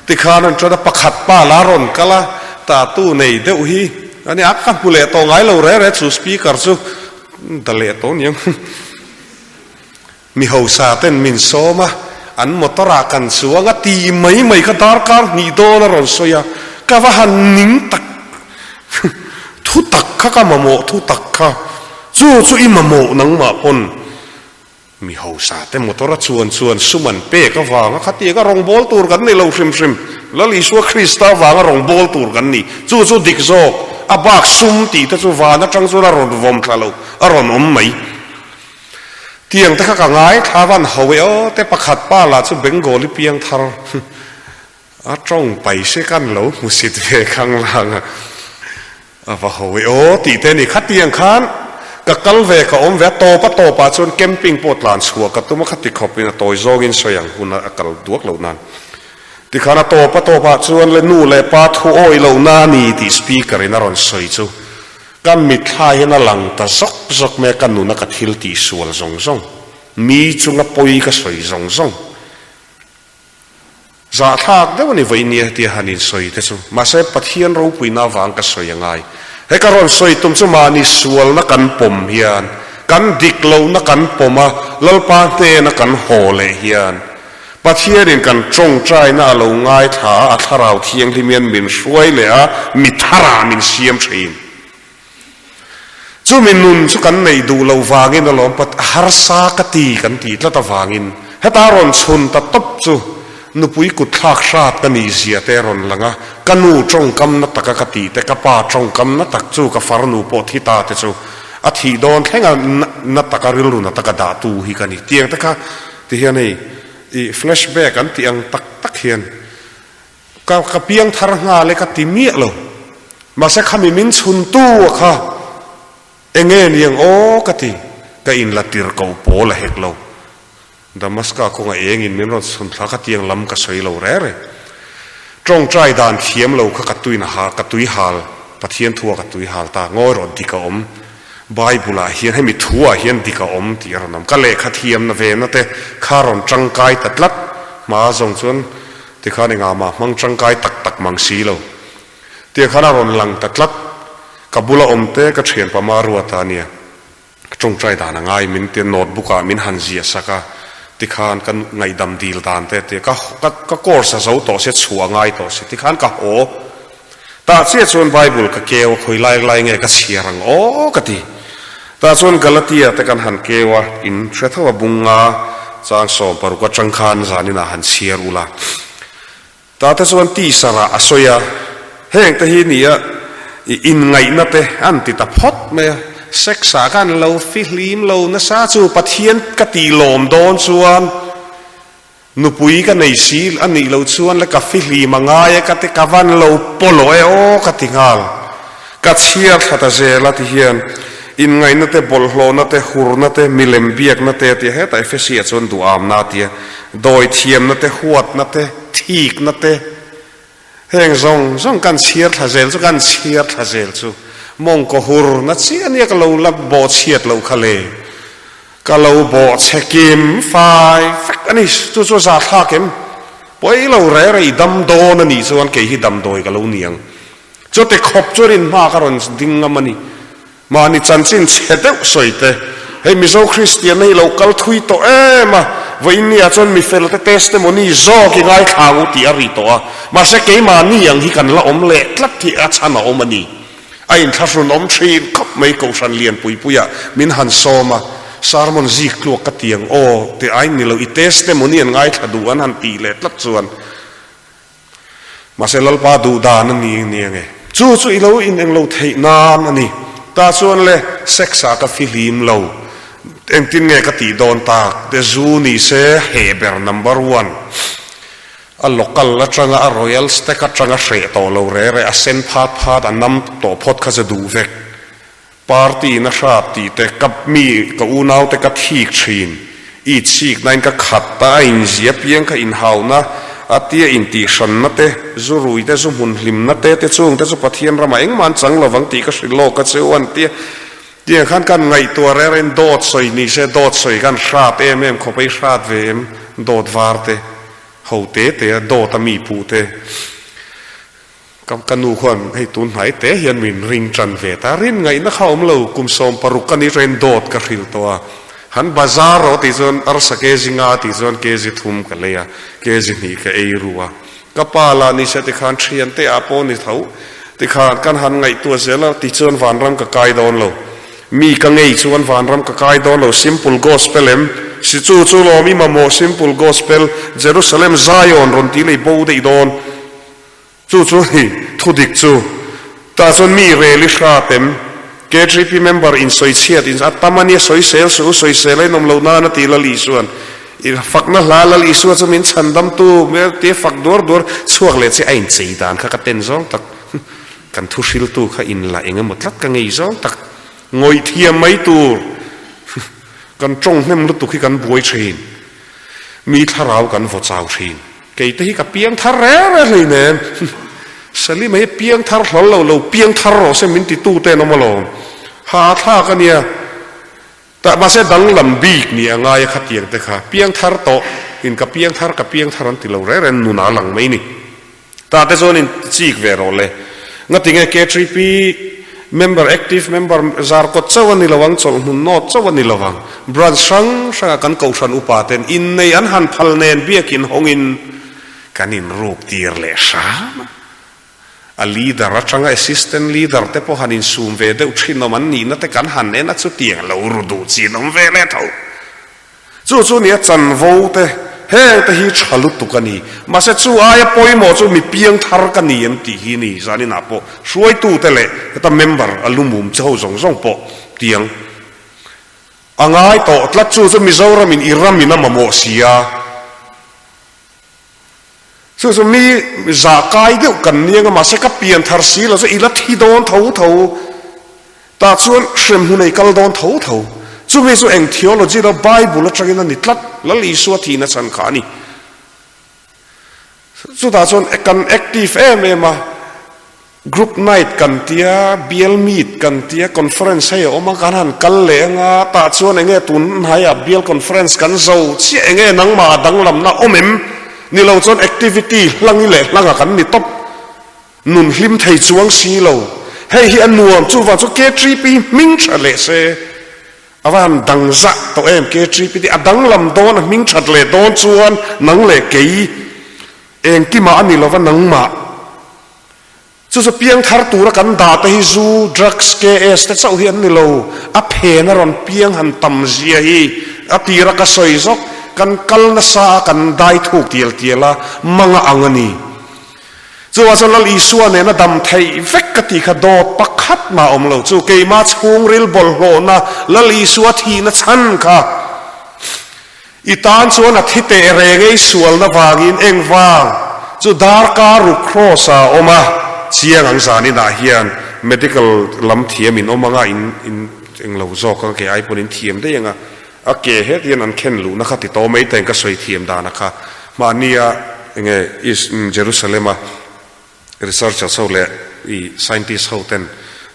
Tikhan an ṭan a, pakhat pa la rawn kal a, tatu nei deuh hi a nia, ka hmu leh tawh ngai lo re re chu speaker chu da leh tawh aniang. Mi hausa ten min sawm a, an motor ah kan chuang a ti mai mai kha darkar hnih dawn a rawn sawi a, ka va han ning tak thu tak kha ka mamawh thu tak kha, chu chu i mamawh nangmah pawn. Mi hausa te motor a chuan chuan sum an pek avanga khatianga rawngbâwl tur kan ni lo hrim hrim. Lal Isua Krista avanga rawngbâwl tur kan ni. Chu chu dik zawk, a bak sum tih te chu van atang chuan a rawn vawm thla lo, a rawn awm mai. Tiang te kha ka ngai thla van ho e aw te pakhat pa lah chu Bengali piang thar a tawng pai se kan lo hmusit ve khang lang a. A va ho e aw tih te a ni. Khatiang khan. Ka kal ve ka awm ve a, tawp a tawpah chuan camping pawh tlan chhuah ka tum a, khati khawpin a tawi zawngin sawi ang hun a kal duak loh nan. Tikhan a tawp a tawpah chuan le nu leh pa thu awih lohna a ni tih speaker in a rawn sawi chu ka mitthla hian a lang ta zawk zawk mai a, ka nuna ka thil tih sual zawng zawng, mi chunga pawi ka sawi zawng zawng. Zahthlak deuh a ni vawi nia tia han insawi te chu. Mahse Pathian ropuina avang ka sawi a ngai. He ka rawn sawi tum chu mahni sualna kan pawm hian, kan dik lohna kan pawm a, Lalpa hnena kan haw leh hian, Pathianin kan tawngtaina a lo ngaithla a, a thlarau thianghlim hian min hruai leh a, mi tharah min siam thin. Chumi nun chu kan neih duh loh vangin alawm pat harsa ka ti kan tih tlat avangin heta rawn chhun ta tawp chu nupui kut thlak hrat ka nih zia te rawn lang a, ka nu tawngkam na taka ka tih te, ka pa tawngkam na tak chu ka farnu pawh thi ta te chu a thih dawn thlenga na taka rilru na taka dah tu hi ka ni. Tiang te kha ti hian hei i flashback an tih ang tak tak hian Ka ka piang thar nghal e ka ti miah lo. Mahse khami min chhun tu a kha enge niang aw ka ti. Ka in la tir ko pawl a hek lo. Damaska kawnga engin min rawn chhun thla kha tiang lam ka sawi lo reh reh. Tawngtai dan thiam lo kha ka tuin a ka tui hal Pathian thu a ka tui hal ta ngawi rawh dik a awm. Bible ah hian hemi thu ah hian dik a awm tih a rawn awm. Ka lehkha thiamna ve na te kha rawn tangkai ta tlat hma zawng chuan Tikhan engah mah hmang tangkai tak tak mang si lo. Tia khan a rawn lang ta tlat. Ka bula awm te ka thian pama ruat a nia. Ka tawngtai dan a ngai min tia notebook ah min han ziah sak a. Tikhan ka ngaihdam dil dan te tia ka ka course a zo tawh sia chhuah a ngai tawh sia tikhan ka haw. Tah chiah chuan Bible ka keu a khawi lai lai nge ka chhiar ang aw ka ti. Tah chuan Galatia te kan han keu a, in hre tho a bunga chang 16 atang khan zaninah han chhiar ula. Tah te chuan tisarah a sawi a, heng te hi nia i inngaihna te an ti ta phawt mai a, sex ah khan lo fihlim lo nasa chu Pathian ka tih lawm dawn chuan Nupui ka nei si a nih loh chuan le ka fihlim a ngai e ka ti ka van lo pawlawh e aw ka ti nghal. Ka chhiar thla ta zel a ti hian inngaihna te bawlhhlawhna te hurna te milem biakna te a ti a hetah Efesi ah chuan duhamna a ti a dawi thiamna te huatna te thikna te heng zawng zawng kan chhiar thla zel chu kan chhiar thla zel chu mawngkaw hurna chiah ania ka lo la bawhchhiat loh kha le. Ka lo bawh chhe kim fai vek a ni, chu chu za thlak em? Pawi lo re rei dam dawn a nih chuan kei hi damdawi ka lo ni ang. Chute khawp chu rin hma ka rawn ding ngam a ni. Mahni chanchin chhe deuh sawi te, hei Mizo Kristianna hi lo kal thui tawh em a, vawiin ni ah chuan mi fel te testimony zawk i ngaithla ang u tih a ri tawh a, mahse keimahni ang hi kan la awm leh tlat hi a chhan a awm a ni. A inthlahrun awm thin khawp mai Kohhran lian pui puiah min han sawm a, sermon zik tluak ka ti ang aw tih ai ni lo, i testimony an ngaithla duh an han tih leh tlat chuan mahse Lalpa duh dan a ni nia nge chu chu i lo in englo theih nan a ni. Tah chuan le sex ah ka fihlim lo, engtin nge ka tih dawn tak te zu ni se heh ber number one. A local atanga a royal stag atanga hreh tawh lo re re a sen phat phat a nam tawh phawt kha chu duh vek. Party in a hrat tih te ka mi ka unau te ka thik thin i chik na in ka khat ta a in zia piang kha in hau na a tia in tih hran na te zu rui te zu hmun hlim na te te chung te chu Pathian ramah engmah an chang lovang tih ka hrilh lawk a cheu an tia tiang khan kan ngaihtuah re re in dawt sawi ni se dawt sawi khan hrat em em khawp a i hrat ve em dawt var te Ho te te a dawt a mi puh te ka ka nu khuan hei tun hnai te hian min ring tan ve ta rin ngaihna kha awm lo kum 16 ka ni ren dawt ka hrilh tawh a han bazar rawh tih chuan arsa kg nga tih chuan kg thum ka lei a kg hnih ka ei ru a ka pa lah ni se tikhan thian te ah pawh ni tho tikhan kan han ngaihtuah zel a tichuan vanram ka kai dawn lo. Mi ka ngei chuan vanram ka kai dawn lo Simple Gospel em? Si chu chu lawm i mamawh Simple Gospel Jerusalem Zion rawn ti lei bo daih dawn Chu chu ni thu dik chu Tah chuan mi rel i hrat em? KGP member in sawi chhiat in a tam a nia sawisel suh u sawisel a inawm loh nan a ti Lal Isuan i fakna hla Lal Isua chu min chhandam tu tia fak duar duar chhuak leh che a inchei dan kha ka ten zawng tak. Kan thu hriltu kha in la eng emaw tlat ka ngei zawng tak. Ngawih thiam mai tur. Kan tawng hnem lutuk hi kan buai thin. Mi thlarau kan vaw chau thin. Kei te hi ka piang thar reng reng hleinem. Salima hi piang thar hlawl lo lo piang thar rawh se min ti tu te an awm alawm. Ha thlak a nia. Tah mahse danglam bik ni a ngai a khatiang te kha piang thar tawh in ka piang thar ka piang thar an ti lo reng reng nun a lang mai ni. Tah te chuan in chik ve rawh le. Ngatinge KTP member active member zar kawt chauh a ni lo ang, chawlh hmun nawt chauh a ni lo ang. Branch hrang hranga kan kohhran upa ten innei an han phal nen biakin hawngin kan inruk tir leh hram a. A leader atanga assistant leader te pawh han insum ve deuh thin awm an nihna te kan han en a chutiang lo ru duh chin awm ve leh tho. Chu chu nia chanvo te heng te hi tha lutuk a ni. Mahse chu aia pawimawh chu mi piang thar ka ni em tih hi ni zaninah pawh hruaitu te leh heta member a lumum che ho zawng zawng pawh tiang a ngai tawh tlat. Chu chu Mizoram in i ram in a mamawh si a. Chu chu mi zah kai deuh kan niang a mahse ka pian thar si lo chu i la thi dawn tho tho tah chuan hremhmun ei kal dawn tho tho. Chumi chu eng theology lo Bible atangin a ni tlat Lal Isua thihna chhan kha a ni. Chutah chuan kan active em em a. Group night kan tia, bial meet kan tia, conference hei a awm a, kan han kal leh anga, tah chuan enge tun hnaiah bial conference kan zo chiah enge nangmah a danglamna awm em? Ni lo chuan activity hlangi leh hlanga kan ni tawp, nun hlim thei chuang si lo. Hei hi a nuam, chuvang chu KTP hming tha leh se, a va han dang zah tawh em KTP te, a danglam dawn a hming that leh dawn chuan nang leh kei engkimah a ni lova nangmah. Chu chu piangthar tura kan dah te hi zu, drugs, KS te chauh hi an ni lo. A phen a rawn piang han tam zia hi a tira ka sawi zawk. Kan kal nasa a, kan dai thuk tial tial a, manga ang a ni. Chuvang chuan Lal Isua nena dam theih vek ka tih kha dawt pakhat mah a awm lo. Chu keima chhungril bawlhhlawhna Lal Isua thihna chhan kha I tan chuan a thi teh reng ei sualna vangin engvang chu darkar ruk cross ah a awm a, chiang ang zanin ah hian medical lam thiam in awm anga in in englo zawk anga kei ai pawn in thiam daih anga a ke het hian an khen luhna kha ti tawh mai ta in ka sawi thiam dan a kha mahnia enge is Jerusalem a Researchers ho leh i scientist ho ten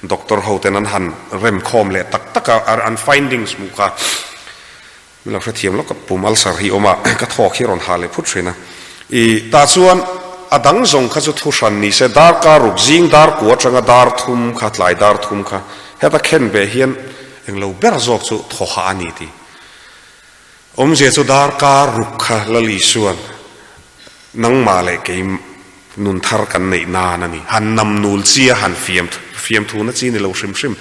doctor ho ten an han rem khawm leh tak tak a, an findings hmuh kha min lo hrethiam lawk a, pum ulcer hi awm a, ka thawk hi a rawn hah leh phut thin a. I tah chuan a dang zawng kha chu thu hran ni se, darkar ruk zing dar kua atanga dar thum kha tlai dar thum kha heta khen beh hian englo ber zawk chu thaw hah a ni tih awmzia chu darkar ruk kha Lali chuan Nangmah leh kei nun thar kan neih nan a ni. Han nam nul chi a, han fiam fiam thu na chi ni lo hrim hrim.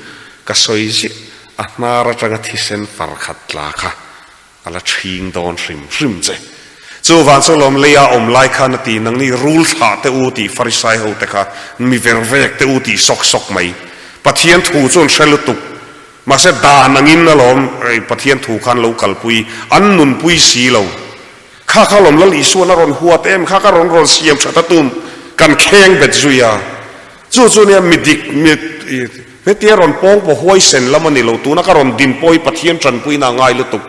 Ka sawi ziah, a hnar atanga thisen far khat tla kha a la chhing dawn hrim hrim che. Chuvang chu lawm leia awm lai khan a ti, nangni rul thlah teh u tih Farisai ho te kha mi ver vek teh u tih sawk sawk mai. Pathian thu chu an hre lutuk. Mahse dan angin alawm Pathian thu khan lo kalpui, an nunpui si lo. Kha kha lawm Lal Isuan a rawn huat em kha ka rawn rawn siam that a tum kan kheng bet zui a. Chu chu nia mi dik mi hetia rawn pawng pawh huaisen lam a ni lo tuna ka rawn din pawh hi Pathian tanpuina a ngai lutuk.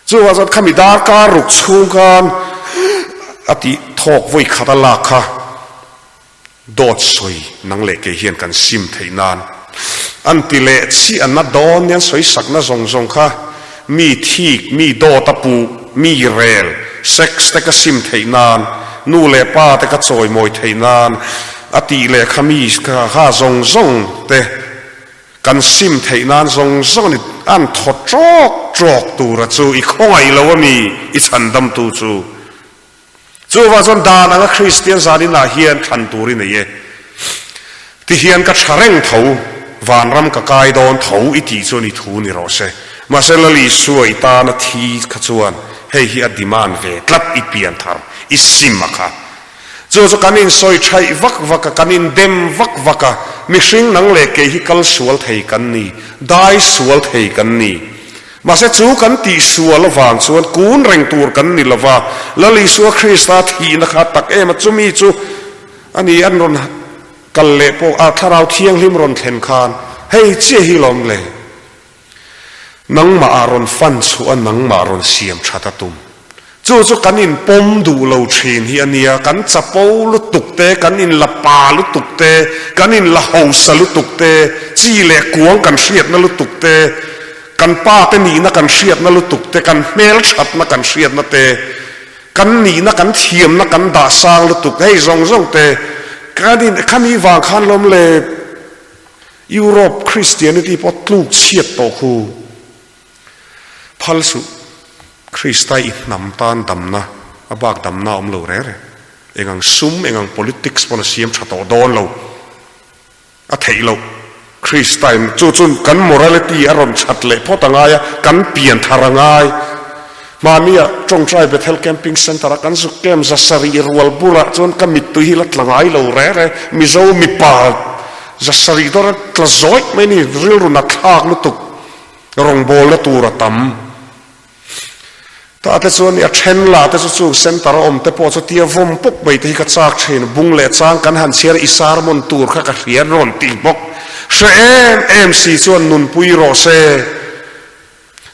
Chuvang chuan khami darkar ruk chhung khan a tih thawk vawi khat a lak kha dawt sawi nang leh kei hian kan sim theih nan an ti leh chiah na dawn nia an sawi sakna zawng zawng kha mi thik mi dawt a puh mi rel sex te ka sim theih nan nu leh pa te ka chawimawi theih nan a tih leh kha mi kha zawng zawng te kan sim theih nan zawng zawng a ni an thaw trawk trawk tura chu i khawngaih lo a mi i chhandam tu chu. Chuvang chuan dan anga Kristian zaninah hian thlan tur i nei e. Tihian ka tha reng tho, vanram ka kai dawn tho i tih chuan i thu ni rawh se. Mahse Lal Isua i tana thi kha chuan hei hi a demand ve tlat i pian thar, i sim a kha. Chu chu kan insawi thaih vak vak a, kan indem vak vak a, mihring nang leh kei hi kal sual thei kan ni, dai sual thei kan ni. Mahse chu kan tih sual avang chuan kun reng tur kan ni lova, Lal Isua Krista thihna kha tak em a, chumi chu a ni an rawn kal leh pawh a Thlarau Thianghlim rawn thlen khan. Hei chiah hi lawm le. Nangmah ah rawn fan chhuah a nangmah rawn siam that a tum. Chu chu kan in pawm duh lo thin hi a nia, kan chapo lutuk te, kan in la pa lutuk te, kan in la hausa lutuk te, chi leh kuang kan hriatna lutuk te, kan pa te nihna kan hriatna lutuk te, kan hmelthatna kan hriatna te, kan nihna kan thiamna kan dah sang lutuk hei zawng zawng te kan in khami vang khan lawm le Europe Christianity pawh tluk chhiat tawh khu. Phal suh, Krista i hnam tan damna, a bak damna a awm lo reng reng. Eng ang sum, eng ang politics pawn a siam tha tawh dawn lo. A theih loh. Krista in chu chu kan morality a rawn that leh phawt a ngai a, kan pian thar a ngai. Hmania Tawngtai Bethel Camping Centre a kan zuk kem zasarih rual bulah chuan ka mittui hi la tla ngai lo reng reng. Mizo mipa zasarih dawr a tla zawih mai ni, rilru nat thlak lutuk. Rawngbawlna tur a tam. Tah te chuan a then lah te chu chung center a awm te pawh chu tia vawm pawp mai te hi ka chak thin. Bung leh chang kan han chhiar i sermon tur kha ka hria rawn ti bawk. Hre em em si chuan nunpui rawh se.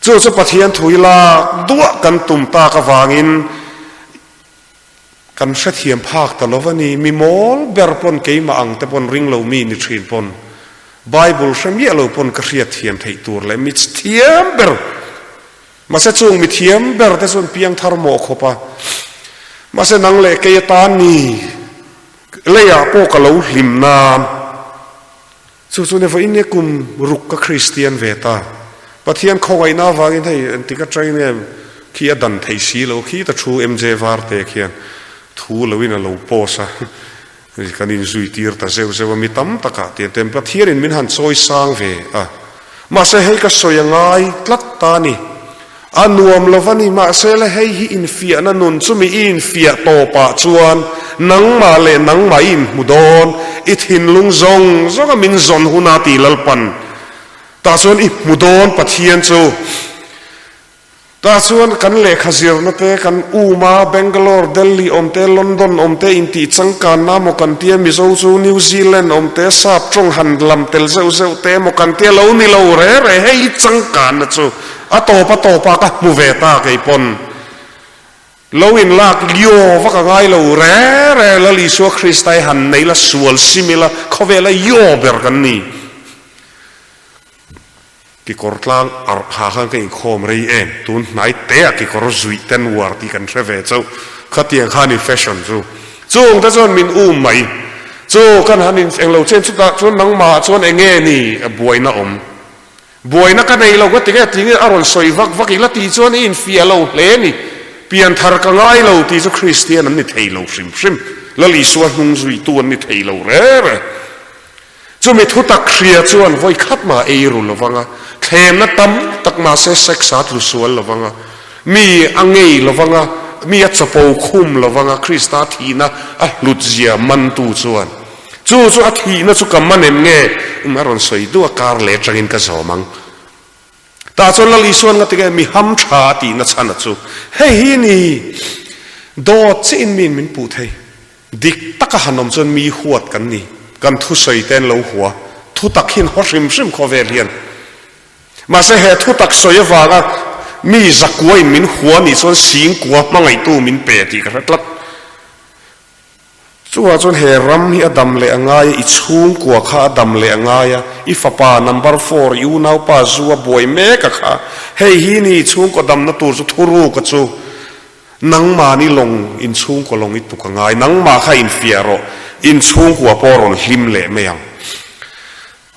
Chu chu Pathian thui lak duah kan tum tak avangin Kan hrethiam phak ta lo a ni. Mi mawl ber pawn keimah ang te pawn ring lo mi ni thin pawn Bible hre miah lo pawn ka hriatthiam theih tur leh mi thiam ber mahse chung mi thiam ber te chuan piangthar mawh khawp a mahse nang leh kei atan ni leiah pawh ka lo hlim nan chu chu ni vawiin nge kum ruk ka Kristian ve ta Pathian khawngaihna avangin hei engtik atangin nge khi a dan theih si lo khi ta thu MJ Varte khian thu loin a lo post a kan inzui tir ta zeuh zeuh a mi tam takah tiang ten Pathianin min han chawi sang ve a mahse hei ka sawi a ngai tlat ta a ni. A nuam lo va ni, mahse le hei hi infiahna nun chumi i infiah tawpah chuan nangmah leh nangmah i inhmu dawn, i thinlung zawng zawnga min zawn huna ti Lalpan tah chuan i hmu dawn Pathian chu. Tah chuan kan lehkha zirna te, kan uma Bangalore, Delhi awm te, London awm te intih changkanna maw kan tia, Mizo chu New Zealand awm te, sap tawng han lam tel zeuh zeuh te maw kan tia lo ni lo re re, hei changkanna chu A tawp a tawp a ka hmu ve ta kei pawn lo in lak lio va ka ngai lo re re Lal Isua Krista hi han nei la sual sim ila khawvela io ber kan ni. Kekawr tlang arh ha khan ka inkhawm rei em tun hnai te ah kekawr zuih ten uar tih kan hre ve chauh khatiang kha ni fashion chu chung te chuan min um mai chu kan han in englo chen chutah chuan nangmah ah chuan enge ni a buaina awm. Buaina ka nei lo ka ti nge tih nge a rawn sawi vak vak ila tih chuan i infiah lo hle a ni. Pianthar ka ngai lo tih chu Kristian an ni thei lo hrim hrim. Lal Isua hnung zuitu an ni thei lo re re. Chumi thutak hria chuan vawi khat mah ei ru lo vang a, thlemna tam tak mahse sex a tlu sual lo vang a, mi a ngei lo vang a, mi a chapo khum lo vang a, Krista thihna a hlutzia mantu chuan Chu chu a thihna chu ka man em nge? Um a rawn sawi duh a, kar leh atangin ka zawm ang. Tah chuan Lal Isuan nga tinge mi ham tha a tihna chhan a chu hei hi ni, dawt chiah in miin min puh thei. Dik taka han awm chuan mi huat kan ni, kan thusawi te an lo hua, thutak hian haw hrim hrim khawvel hian. Mahse he thutak sawi avanga mi zakua in min hua nih chuan singkua hmangaihtu min pe tih ka hre tlat. Chuvah chuan he ram hi a dam leh a ngai a, i chhungkua kha a dam leh a ngai a, i fapa number four, i unaupa zu a buai mek a kha, hei hi ni i chhungkaw damna tur chu thuruk a chu, nangmahni lawng in chhungkaw lawng i tuk a ngai, nangmah kha infiah rawh, in chhungkua pawh rawn hlim leh mai ang.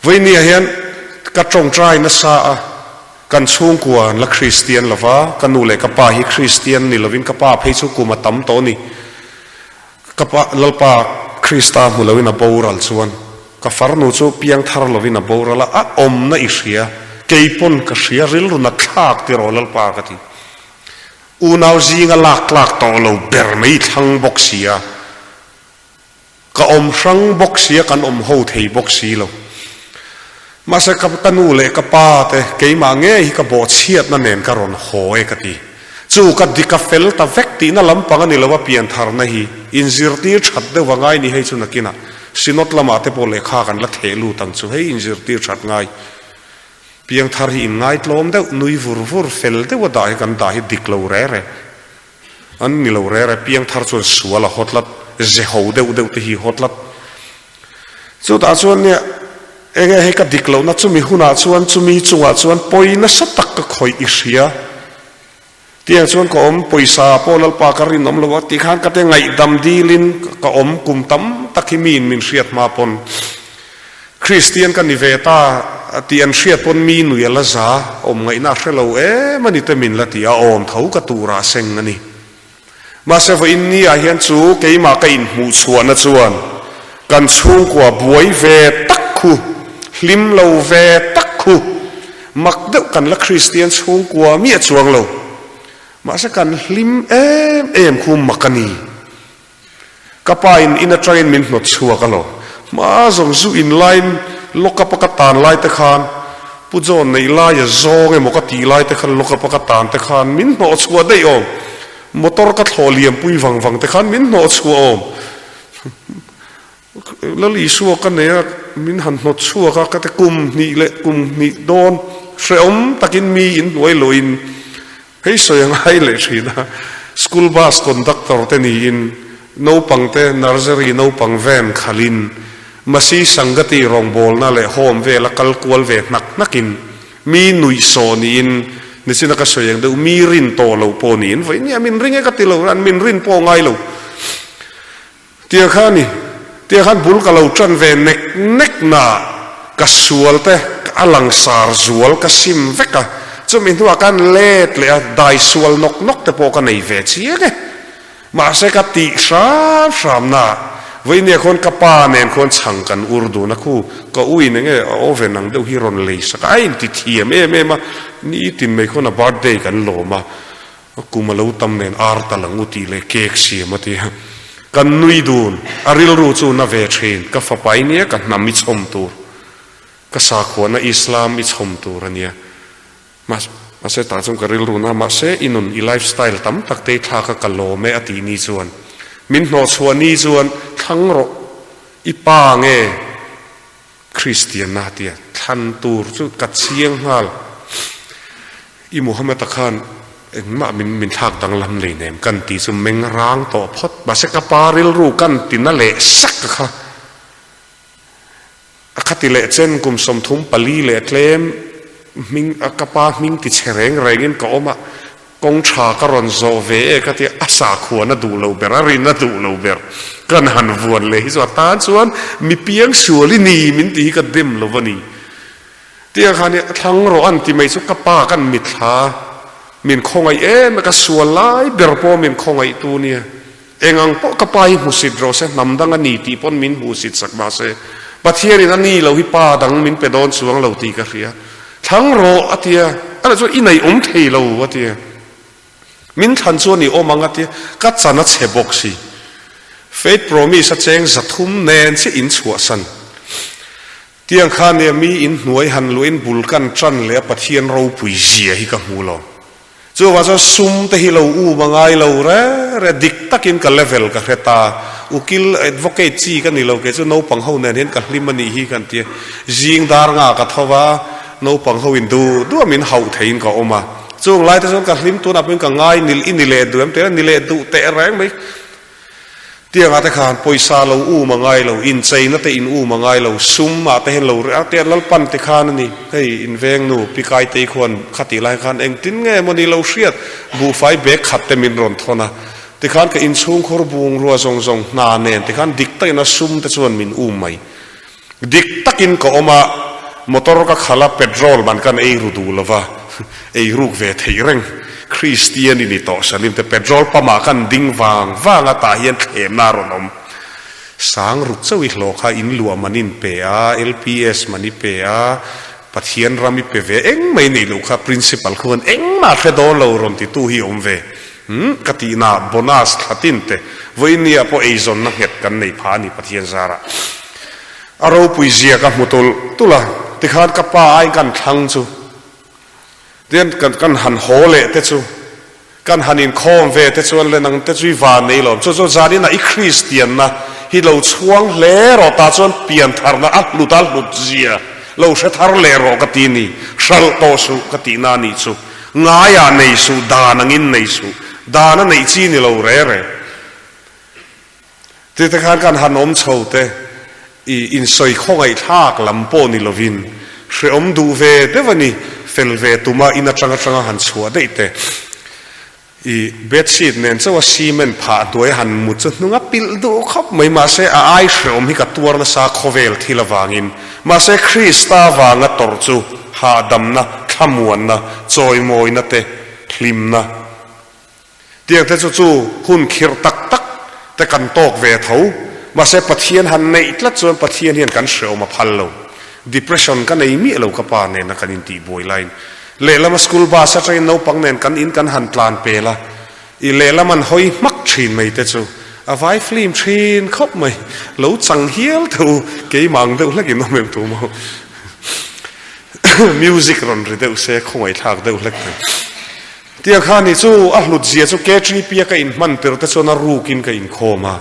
Vawinia hian ka tawngtai nasa a, kan chhungkua an la Kristian lova, ka nu leh ka pa hi Kristian ni lovin ka pa phei chu kum a tam tawh a ni. Ka pa Lalpa Krista hmu loin a boral chuan ka farnu chu piangthar lovin a boral a, a awmna i hria, kei pawn ka hria rilru na thlak ti rawh Lalpa ka ti. Unau zinga lak tlak tawh lo ber mai thlang bawk si a. Ka awm hrang bawk sia kan awm ho thei bawk si lo. Mahse ka ka nu leh ka pa te keimah nge hi ka bawhchhiatna nen ka rawn haw e ka ti. Chu ka dik a fel ta vek tihna lampang a ni lo a piantharna hi inzirtir that deuh a ngai ni hei chu nakinah. Synod lamah te pawh lehkha kan la theh lut ang chu hei inzirtir that ngai. Piangthar hi inngaitlawm deuh, nui vur vur, fel deuha dah hi kan dah hi dik lo re re. An ni lo re re, piangthar chuan sual a haw tlat, ze ho deuh deuh te hi haw tlat. Chutah chuan nia, enge hei ka dik lohna chumi hunah chuan chumi chungah chuan pawi nasa tak ka khawih i hria. Tiang chuan ka awm, pawisa pawh Lalpa ka rinawm lo a tih khan ka te ngaihdam dilin ka awm kum tam tak hi miin min hriat hma pawn Kristian ka ni ve ta tih an hriat pawn mi nui a la za, awm ngaihna a hre lo em a ni te min la ti a, awm tho ka turah seng a ni. Mahse vawiin ni ah hian chu keimah ka inhmuh chhuahna chuan kan chhungkua buai ve tak khu, hlim lo ve tak khu, mak deuh kan la Kristian chhungkua miah chuang lo. Mahse kan hlim em em khu mak a ni. Ka pa in in atangin min hnawt chhuak a lo. Hma zawng zu in laiin lock up a ka tan lai te khan Pu John neih laia zawng emaw ka tih lai te khan lock up a ka tan te khan min hnawh chhuah daih awm. Motor ka thlawh liam pui vang vang te khan min hnawh chhuah awm. Lal Isua ka nei a, min han hnawt chhuak a, ka ti kum hnih leh kum hnih dawn hrehawm takin mi in hnuai loin Hei sawi a ngai leh thin a, school bus conductor te niin naupang te nursery naupang van khalhin Masi Sangati rawngbawlna leh home vela kal kual ve hnak hnakin mi nuihsawh niin nichina ka sawi ang deuh mi rin tawh lo pawh niin vawi nia min ring e ka ti lo an min rin pawh ngai lo Tiang kha a ni. Tiang khan bul ka lo tan ve nek nek na ka sual te a langsar zual ka sim vek a, chumi hnuah khan let leh a dai sual nawk nawk te pawh ka nei ve chiang e. Mahse ka tih hram hram na vawinia khawn ka pa nen khawn chhang kan ur dun a khu ka u in enge a oven ang deuh hi rawn lei sak a, a inti thiam em em a, nitin mai khawn a birthday kan lawm a. A kum a lo tam nen ar tal ang u tih leh cake siam a ti a. Kan nui dun, a rilru chu na ve thin, ka fapa i nia, ka hnam i chhawm tur, ka sakhuana Islam i chhawm tur a nia. Mahse tah chuan ka rilru na, mahse i nun, i life style tam tak te i thlak a ka lawm e a tih ni chuan, min hnawhchhuah ni chuan thlang rawh, i pa nge Kristianna a ti a, thlan tur chu ka chiang nghal. I Muhammad-a khan engmah min min thlak danglam lei nem kan ti chu meng rang tawh phawt. Mahse ka pa rilru kan ti na leh sak a kha. A khati leh chen kum 34 leh tlem hming a ka pa hming ti chhe reng rengin ka awm a, Kawng tha ka rawn zawh ve e ka ti a, sakhuan a duh lo ber, a rin a duh lo ber. Kan han vuan leh hi chu a tan chuan mi piang sual i ni min tih hi ka dem lo a ni. Tiang khan i thlang rawh an ti mai chu ka pa kan mitthla min khawngaih em a, ka sual lai ber pawh min khawngaih tu nia. Eng ang pawh ka pa hi hmusit rawh se, hnam dang a ni tih pawn min hmuhsit sak mah se, Pathianin a ni lo hi pa dang min pe dawn chuang lo tih ka hria. Thlang rawh a ti a, a lah chuan i nei awm thei lo a ti a. Min thlan chuan i awm ang a ti a, ka chan a chhe bawk si. Faith Promise a cheng 300 nen chiah in chhuahsan. Tiang kha nia mi in hnuai han luahin bul kan tan leh a Pathian ropui zia hi ka hmu lo. Chuvang chuan sum te hi lo um a ngai lo re re, dik takin ka level ka hre ta. Ukil advocate chi ka ni lo kei chu naupang ho nen hian ka hlim a nih hi kan ti a. Zing dar nga ka tho va, naupang ho in duh duh a min hauh theiin ka awm a. Chung lai te chuan ka hlim tunah pawhin ka ngai nil i ni leh duh em teh a, ni leh duh teh reng mai. Tiangah te khan pawisa lo um a ngai lo, incheina te in um a ngai lo, sum ah te hian lo reh a, tiang Lalpan ti khan a ni, hei inveng nu Pi Kaitei khuan khatih lai khan engtin nge maw ni lo hriat, buhfai bag khat te min rawn thawn a, tikhan ka inchhungkhur bungrua zawng zawng hna nen tikhan dik takin a sum te chuan min um mai. Dik takin ka awm a, motor ka khalh a, petrol man kan ei ru duh lova, ei ruk ve theih reng. Kristian i ni tawh Salim te, petrol pump ah kan ding vang vang a, tah hian thlemna a rawn awm. Sang ruk chauh i hlawh kha in luah man in pe a, LPS man i pe a, Pathian ram i pe ve engmah i neih loh kha principal khuan engmah hre dawn lo rawn titu hi awm ve. Umm ka tihna bonus thla tin te vawinia pawh eizawnna nghet kan nei pha a ni Pathian zarah. A ropui zia ka hmu tulh tulh a, tikhan ka pa aiin kan thlang chu tian kan kan han haw leh te chu kan han inkhawm ve te chuan le nang te chu i van nei lawm chu chu zaninah i Kristianna. hi lo chhuang hle rawh tah chuan piantharna a hlut a hlut zia lo hre thar leh rawh ka ti ni, hralh tawh suh ka tihna a nih chu. Ngaiah nei suh, dan angin nei suh, dan a neih chi ni lo re re. Ti te khan kan han awm chho te i insawi khawngaihthlak lam pawh ni lovin hreawm duh ve deuh a ni, fel ve tuma in atang atanga han chhuah daih te i bedsheet nen chauh a cement phah hnuai a han mut chu hnung a pilh duh khawp mai mahse a ai hreawm hi ka tuar nasa khawvel thil avangin mahse Krista vanga tawrh chu hahdamna, thlamuanna, chawimawina te hlimna. Tiang te chu chu hun khirh tak tak te kan tawk ve tho. Mahse Pathian han neih tlat chuan Pathian hian kan hreawm a phal lo. Depression ka nei miah lo ka pa nena kan intih buai laiin. Lehlama school bus atangin naupang nen kan in kan han tlan pel a, i lehlam an hawi hmak thin mai te chu a vai film thin khawp mai. Lo chang hial teh u, keimah ang deuh hlekin awm em tu maw. Music rawn ri deuh se khawngaihthlak deuh hlek thei. Tiang kha ni chu a hlut zia chu KTP a ka inhman tir te chuan a rukin ka inkhawm a.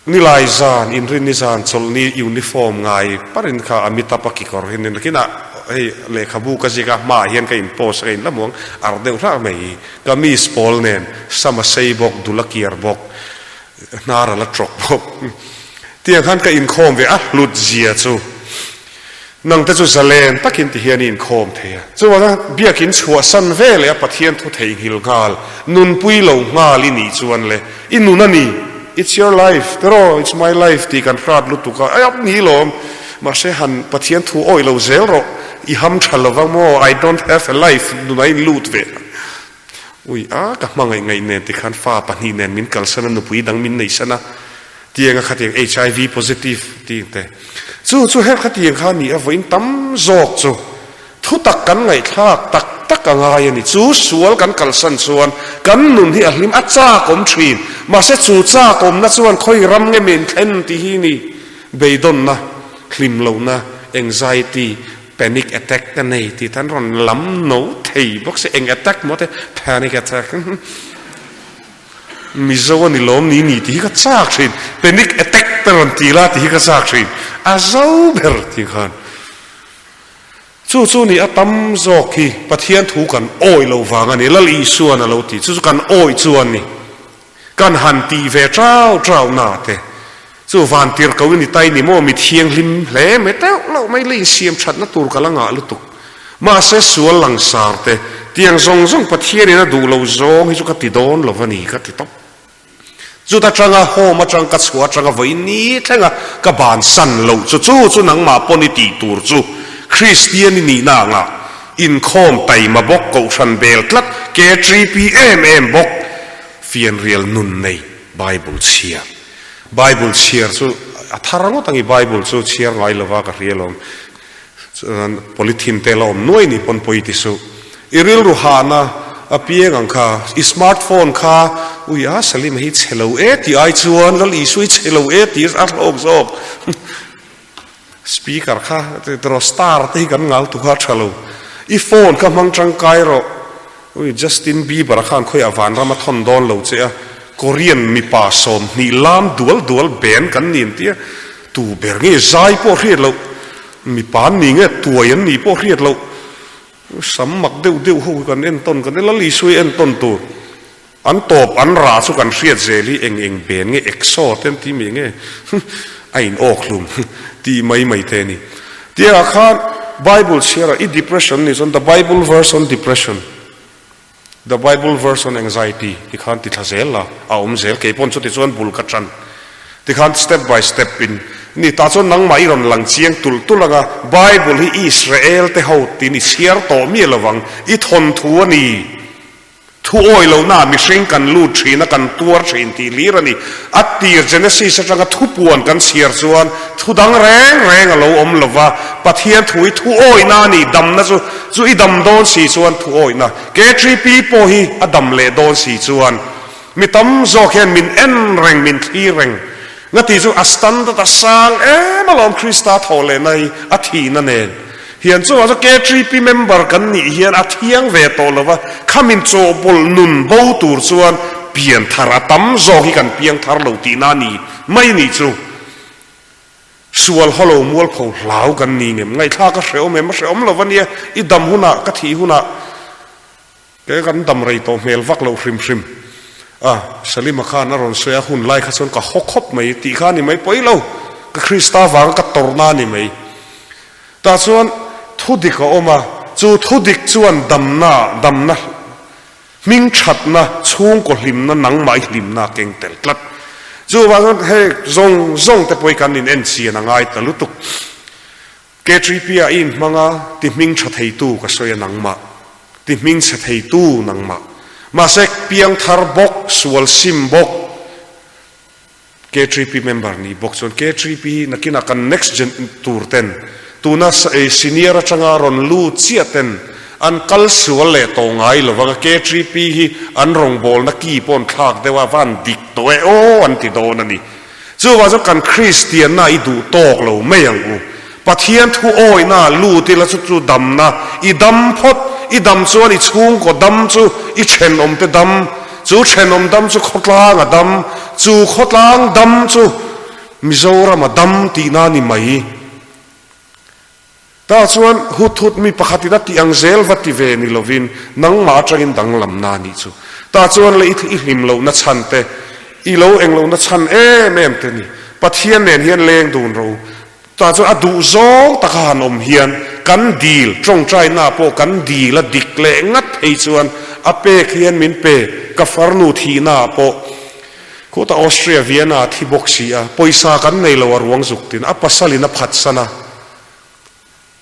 Nilai zan, inrinni zan chawlhni uniform ngai parin kha Amitabh a kikawr hi nen kinah hei lehkhabu ka zik a, hmaah hian ka in post a ka inla muang ar deuh hlak mai. Kamis pawl nen sam a sei bawk, dul a kiar bawk, hnar a la tawk bawk. Tiang khan ka inkhawm ve a hlut zia chu. Nang te chu zalen takin ti hian i inkhawm thei a. Chuan biakin chhuahsan ve leh a Pathian thu theihnghilh nghal, nunpui lo nghal i nih chuan le, i nun a ni, it's your life, tiraw, it's my life tih kan hrat lutuk a, ai ap ni lawm, mahse han Pathian thu awih lo zel rawh, i ham tha lo vang maw, I don't have a life, nunah i inlut ve a. Ui a, ka hmangaih ngaih nen tikhan fa pahnih nen min kalsan a, nupui dang min neihsan a, tianga khatiang HIV positive tih te. Chu chu her khatiang kha ni a vawiin tam zawk chu thutak kan ngaihthlak tak tak a ngai a ni. Chu sual kan kalsan chuan kan nun hi a hlim a chak awm thin. Mahse chu chak awmna chuan khawi ram nge min thlen tih hi ni beidawnna, hlim lohna, anxiety, Panic attack ka nei tih tan rawn lam no thei bawk se eng attack maw te panic attack Mizo a ni lawm ni ni tih hi ka chak thin panic attack te rawn ti la tih hi ka chak thin a zo ber tih khan chu chu ni a tam zawk hi Pathian thu kan awih loh vang a ni Lal Isuan a lo ti chu chu kan awih chuan ni Kan han tih ve trau trau na te chu van tir ko in i tai ni maw mi thianghlim hle mai teuh loh mai le insiam thatna tur ka la ngah lutuk. Mahse sual langsar te tiang zawng zawng Pathian in a duh lo zawng hi chu ka ti dawn lo va ni ka ti tawp. Chuta tanga home atang ka chhuah atanga vawi ni thlenga ka bansan loh chu chu chu nangmah pawn i tih tur chu Kristian i nihna angah inkhawm taima bawk kohhran bel tlat KTP em em bawk Fianrial nun nei Bible chhiar. Bible chhiar chu a thar ngawt ang i Bible chu chhiar ngai lova ka hria lawm. Chuan polythene te la awm nuai ni pawn pawi ti suh. I rilru hahna a piang ang kha, i smartphone kha ui a Salima hi chhe lo e tih ai chuan Lal Isua i chhe lo e tih a hlawk zawk. Speaker kha tiraw star te hi kan ngau tuk a tha lo. I phone kha hmang tangkai rawh. Ui Justin Bieber a khan khawiah vanram a thawn dawn lo che a, Korean mipa 20 lam dual dual band kan ni an ti a, tu ber nge zai pawh hriat loh, mipa an ni nge tuai an ni pawh hriat loh, sam mak deuh deuh ho hi kan entawn kan ela Lisui entawn tur. An tawp an rah chu kan hriat zel hi eng eng ben nge EXO te an ti mi nge a in awk hlum tih mai mai te a ni. Tiangah khan Bible chhiarah i depression nih chuan the Bible verse on depression, the Bible verse on anxiety ti khan ti thla zel la a awm zel kei pawn chuti chuan bul ka tan ti khan step by step in ni tah chuan nangmah i rawn lang chiang tulh tulh anga Bible hi Israel te ho tin i chhiar tawh miah lovang i thawnthu a ni. Thu awi lohnaah mihring kan lut thin a, kan tuar thin tih hlir a ni. A tir Genesis atanga thupuan kan chhiar chuan thu dang reng reng a lo awm lo va, Pathian thu hi thu awihna a ni, damna chu chu i dam dawn si chuan thu awihna. KTP pawh hi a dam leh dawn si chuan mi tam zawk hian min en reng, min thlir reng. Ngati chu a standard a sang em alawm Krista thawh lehna hi a thihna nen. Hian chuvang chu KTP member kan nih hian a thiang ve tawh lo va, khamin chawhpawlh nun bo tur chuan pian thar a tam zawk hi kan piang thar lo tihna a ni mai nih chu. Sual hawlo mualpho hlau kan ni ngem? Ngaihthlak a hrehawm em? A hrehawm lo ania, i dam hunah ka thih hunah ke kan dam rei tawh hmel vak loh hrim hrim. A, Salima khan a rawn sawi a, hun lai kha chuan ka haw khawp mai tih kha a ni mai pawi lo, ka Krista vanga ka tawrhna a ni mai. Tah chuan thu dik a awm a, chu thu dik chuan damna, damna hming thatna, chhungkaw hlimna, nangmah i hlimna a keng tel tlat. Chuvang chuan hei zawng zawng te pawh hi kan in enchian a ngai ta lutuk. K3P ah i inhmang a, ti hming tha theitu ka sawi a nangmah, ti hming chhe theitu nangmah. Mahse piangthar bawk, sual sim bawk, K3P member nih bawk chuan K3P hi nakinah kan next gen tur ten tuna senior atanga rawn lut chiah ten an kal sual leh tawh ngai lo vang a, K3P hi an rawngbawlna ki pawh an thlak deuh a, van dik tawh e aw an ti dawn a ni. Chuvang chuan kan Kristianna i duh tawk lo mai ang u. Pathian thu awihna lut ila chu chu damna i dam phawt, i dam chuan i chhungkaw dam chu i thenawmte dam, chu thenawm dam chu khawtlang a dam, chu khawtlang dam chu Mizoram a dam tihna a ni mai. Tah chuan hut hut mi pakhatin a tih ang zel va ti ve ni lovin nangmah atangin danglamna a nih chu. Tah chuan le i hlim lohna chhan te, i lo eng lohna chhan em em te ni. Pathian nen hian leng dun ro. Tah chuan a duh zawng taka han awm hian kan dil, tawngtaina pawh kan dil a dik leh ngat phei chuan a pek hian min pe, ka farnu thihna ah pawh khutah Austria Vienna a thi bawk si a, pawisa kan nei lo a ruang zuk tin a pasalin a phatsan a.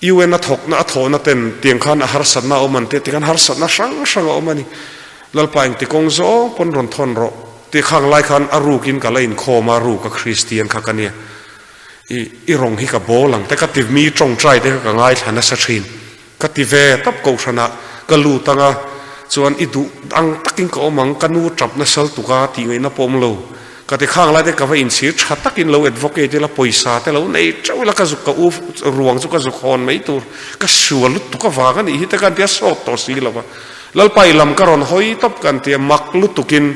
UN a thawkna a thawhna ten tiang khan a harsatna a awm an tia, tikhan harsatna hrang hrang a awm a ni. Lalpa engti kawng zawng pawn rawn thawn rawh tih khang lai khan a rukin ka la inkhawm a, ruk a Kristian kha ka nia. I i rawng hi ka bawl ang te ka ti mi tawngtai te kha ka ngaithla nasa thin. Ka ti ve tawp kohhranah ka lut ang a, chuan i duh ang takin ka awm ang, ka nu tap nasal tuk a tih ngaihna pawh awm lo. Ka ti khang lai te ka va inchhir tha takin lo advocate ila pawisa te lo nei teuh ila ka zuk ka u ruang chu ka zuk hawn mai tur ka sual lutuk avang a nih hi te ka tia sawt tawh si lo va. Lalpa i lam ka rawn hawi tawp ka tia mak lutukin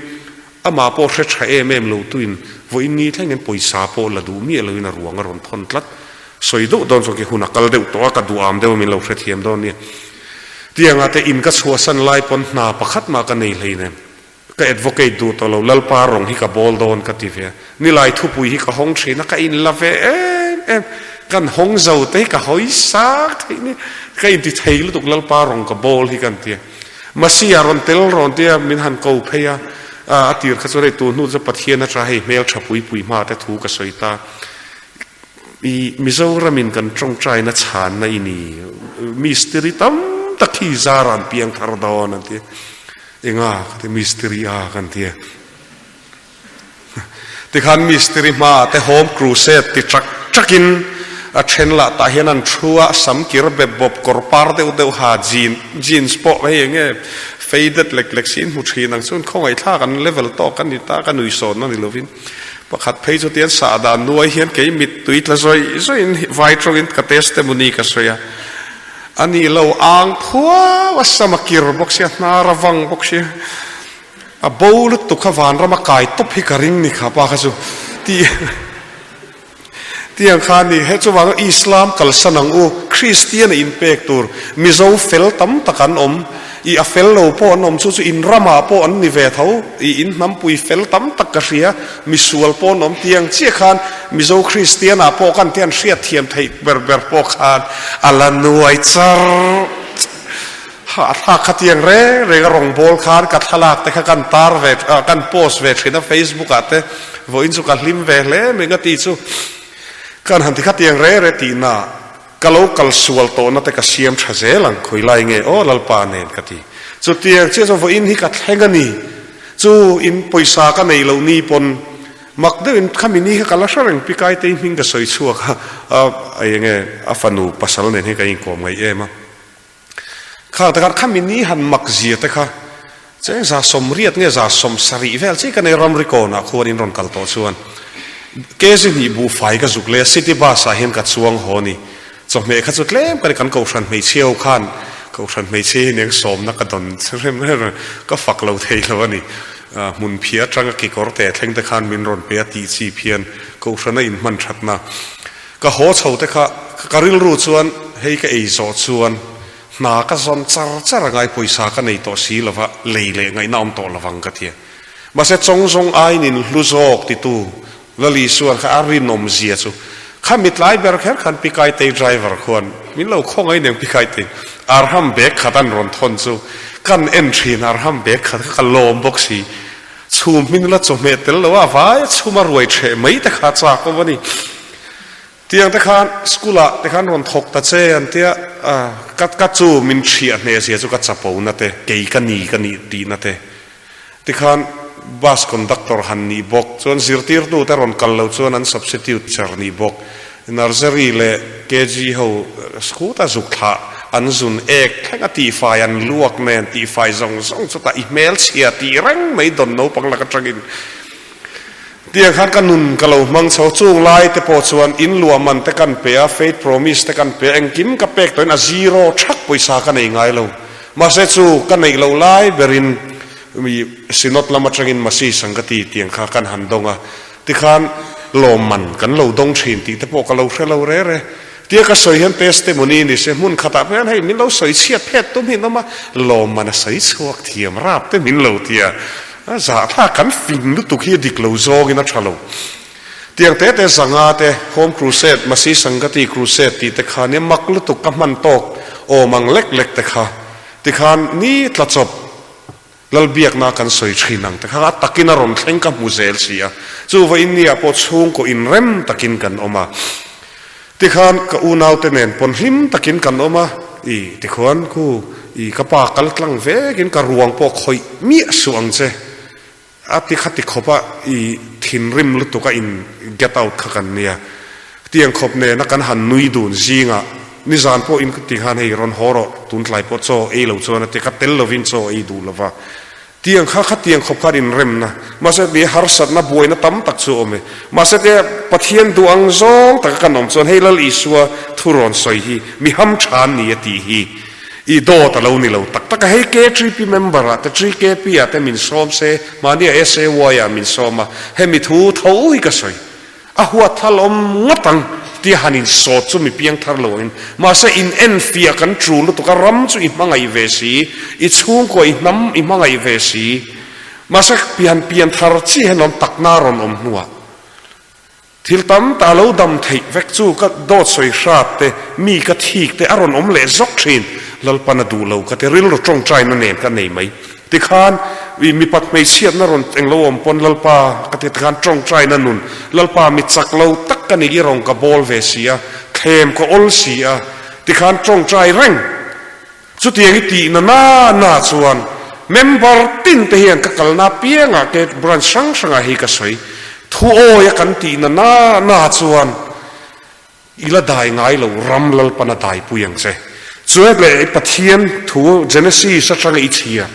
amah pawh hre tha em em lo tuin vawiin ni thlengin pawisa pawh la duh miah loin a ruang a rawn thawn tlat. Sawi deuh dawn chuan khi hun a kal deuh tawh a ka duham deuh a min lo hrethiam dawn nia. Tiangah te in ka chhuahsan lai pawn hna pakhat mah ka nei hleinem. Ka advocate duh tawh lo, Lalpa rawng hi ka bawl dawn ka ti ve a. Nilai thupui hi ka hawng thin a, ka inla ve em em. Kan hawng zo te hi ka hawi sang theih nia. Ka inti thei lutuk Lalpa rawng ka bawl hi kan ti a. Masiah rawn tel rawn tia min han ko phei a, a tir kha chuan hei tun hnu chu Pathian atanga hei hmeltha pui pui hma te thu ka sawi ta. I Mizoramin kan tawngtaina chhanna i ni, mistiri tam tak hi zar an piang thar dawn an ti. Enga ka ti mistiri a kan ti a. Tikhan mistiri hmaah te home crusade ti chak chakin a then lah tah hian an thu a, sam kir bep bawp kawr par deuh deuh ha jean jeans pawh hei enge faded lek lek siin hmu thin ang chuan khawngaihthlak an level tawk a ni ta ka nuisawnna ni lovin. Pakhat phei chu tian sahdah nuai hian kei mittui tla zawih zawihin vai tawngin ka testimony ka sawi a, a ni lo ang phuau a sam a kir bawk sia, hnar a vang bawk sia, a bo lutuk kha vanram a kai tawp hi ka ring ni kha pa kha chu ti tiang kha a ni. He chuvang Islam kalsan ang u, Kristian a inpek tur Mizo fel tam tak an awm. I a fel lo pawh an awm chu chu in ramah pawh an ni ve tho, i in hnampui fel tam tak ka hria, misual pawh an awm tiang chiah khan Mizo Kristian ah pawh kan tian hriat thiam theih ber ber pawh khan a la nuai char ha a thlak kha tiang reng reng a rawngbawl khan ka thlalak te kha kan tar ve kan post ve thin a Facebook ah te vawiin chu ka hlim ve hle mai nga ti chu kan han ti kha tiang reng reng tihna Ka lo kal sual tawhna te ka siam tha zel ang, khawi lai nge aw Lalpa nen ka ti. Chutiang chiah chuan vawiin hi ka thleng a ni. Chu in pawisa ka neih loh ni pawn mak deuhin khami ni kha ka la hre reng Pikai tei hming ka sawi chhuak a, a eng nge a fanu pasal nen hian kan inkawm ngaih em a. Khang te khan khami ni han mak zia te kha cheng 180 nge 70 vel chiah ka nei ramri kawnah khuan in rawn kal tawh chuan kg hnih buhfai ka zuk leh a city bus ah hian ka chuang haw ni chawhmeh kha chu tlem ka ni kan kohhran hmeichhia ho khan kohhran hmeichhia hi eng sawmna ka dawn rem rem ka fak lo thei lo a ni. Hmun phiah atanga kekawr te thleng te khan min rawn pe a tih chi phian Kohhrana inhman thatna ka haw chho te kha ka rilru chuan hei ka ei zawh chuan hna ka zawn char char a ngai pawisa ka nei tawh si lova lei leh ngaihna awm tawh lovang ka ti a. Mahse chawng zawng aiin in hlu zawk titu Lali Suan kha a rinawm zia chu kha mitlai ber kher khan Pi Kaitei driver khuan min lo khawngaih nen Pi Kaitei Arham bag khat an rawn thawn chu kan en thin Arham bag khat kha ka lawm bawk si chhum hmin la chawhmeh tel lo a vai a chhum a ruai theh mai te kha chak awm a ni. Tiang te khan school ah te khan rawn thawk ta che an tia ka ka chu min thiah hneh zia chu ka chapo na te kei ka ni ka nih tih na te tikhan bus conductor han nih bawk chuan zirtirtu te rawn kal lo chuan an substitute cher nih bawk nursery leh KG ho khuta zuk thlah an zun ek thleng a tihfai an luak nen tihfai zawng zawng chutah i hmelchhia tih reng mai dawn naupang lak atangin Tiang khan ka nun ka lo hmang chho. Chung lai te pawh chuan in luah man te kan pe a, faith promise te kan pe a, engkim ka pek tawhin a zero thak pawisa ka nei ngai lo. Mahse chu ka neih loh lai berin mi Synod lam atangin Masi sang ka ti tiang kha kan han dawng a, tikhan lawmman kan lo dawng thin tih te pawh ka lo hre lo re re. Tia ka sawi hian testimony ni se hmun khatah pawh hian hei min lo sawi chhiat phet tum hi an awm a, lawmman a sawi chhuak thiam rap te min lo ti a. A zahthlak kan fing lutuk hi a dik lo zawngin a tha lo. Tiang te te zanga te Home Crusade, Masi Sangati Crusade tih te kha nia mak lutuk ka hman tawk awm ang lek lek te kha tikhan ni tla chawp Lalbiakna kan sawi thin ang te kha a takin a rawn thleng ka hmu zel si a. Chuva India pawh chhungkaw inrem takin kan awm a. Tikhan ka unaute nen pawn hlim takin kan awm a, i tikhuan khu i ka pa kal tlang vekin ka ruang pawh khawih miah suh ang che a ti kha ti khawp a, i thinrim lutuk a in get out kha kan nia. Tiang khawp nena kan han nui dun zingah nizan pawh in tikhan hei rawn haw rawh tuntlai pawh chaw ei lo chuan a ti kha tel lovin chaw ei duh lova. Tiang kha khatiang khawp khan inremna, mahse ni harsatna buaina tam tak chu a awm e. Mahse te Pathian duh ang zawng taka kan awm chuan hei Lal Isua thu rawn sawi hi mi ham tha an ni a tih hi i dawt a lo ni lo tak tak a. Hei KTP member ah te TKP ah te min sawm se, mahnia SAY ah min sawm a, hemi thu tho hi ka sawi. A huat thal awm ngawt ang tia han insawt chu mi piang thar lo angin. Mahse in enfiah kan tul lutuk a, ram chu i hmangaih ve si, i chhungkua i hnam i hmangaih ve si. Mahse pian pian thar chi hian awm takna rawn awm hnuah thil tam ta lo dam theih vek chu ka dawt sawi hrat te, mi ka thik te a rawn awm leh zawk thin. Lalpan a duh lo ka ti rilru tawngtaina nen ka nei mai. Tikhan i mipat hmeichhiatna rawn englo awm pawn Lalpa ka ti tikhan tawngtaina nun Lalpa mi chak lo tak ka ni i rawn ka bawl ve si a, thlem ka awl si a, tikhan tawngtai reng. Chutiang i tihna na na chuan member tin te hian ka kalna apiangah ke branch hrang hrangah hi ka sawi thu awi a kan tihna na na chuan I la dai ngai lo, ram Lalpan a daipui ang che. Chuet leh i Pathian thu Genesis atanga i chhia.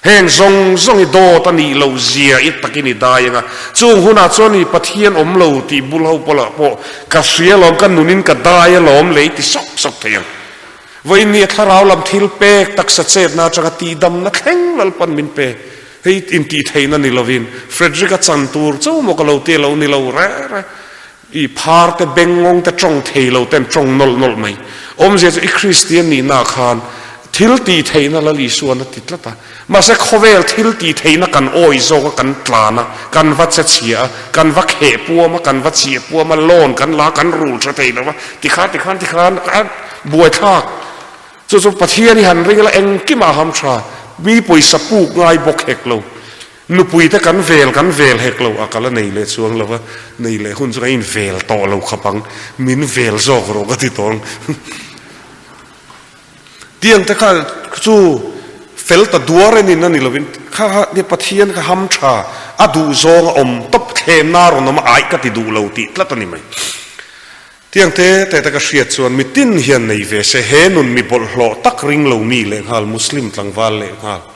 Heng zawng zawng i dawt a nih loh zia i takin i dai ang a. Chung hunah chuan i Pathian awm lo tih bul ho pawlah pawh ka hria alawm, ka nunin ka dai alawm lei ti sawk sawk thei ang. Vawiin ni a thlarau lam thil pek taksa chetna atanga tihdamna thleng Lalpan min pe. Hei intihtheihna ni lovin Frederick-a chan tur chauh maw ka lo ti lo ni lo re re. I phar te bengngawng te tawng thei lo ten tawng nawlh nawlh mai. Awmzia chu i Kristian nihna khan thil tih theihna Lal Isuan a ti tlat a. Mahse khawvel thil tih theihna kan awi zawk a, kan tlan a, kan va che chhia a, kan va kheh puam a, kan va chih puam a, loan kan la a, kan rul tha thei lo va, tikhan tikhan tikhan a buaithlak. Chu chu Pathian i han ring ila engkimah a ham tha, mi pawisa puk ngai bawk hek lo. Nupui te kan vel kan vel hek lo a, ka la nei leh chuang lo va, nei leh hun chu ka invel tawh lo khawp ang, min vel zawk rawh ka ti tawh ang. Tiang te kha chu fel ta duar enin a ni lovin kha kha ni Pathian ka ham tha, a duh zawng a awm tawp thlemna rawn awm a, aih ka ti duh lo tih tlat a ni mai. Tiang te te te ka hriat chuan mitin hian nei ve se, he nun mi bawlhhlawh tak ring lo mi lehnghal, Muslim tlangval lehnghal.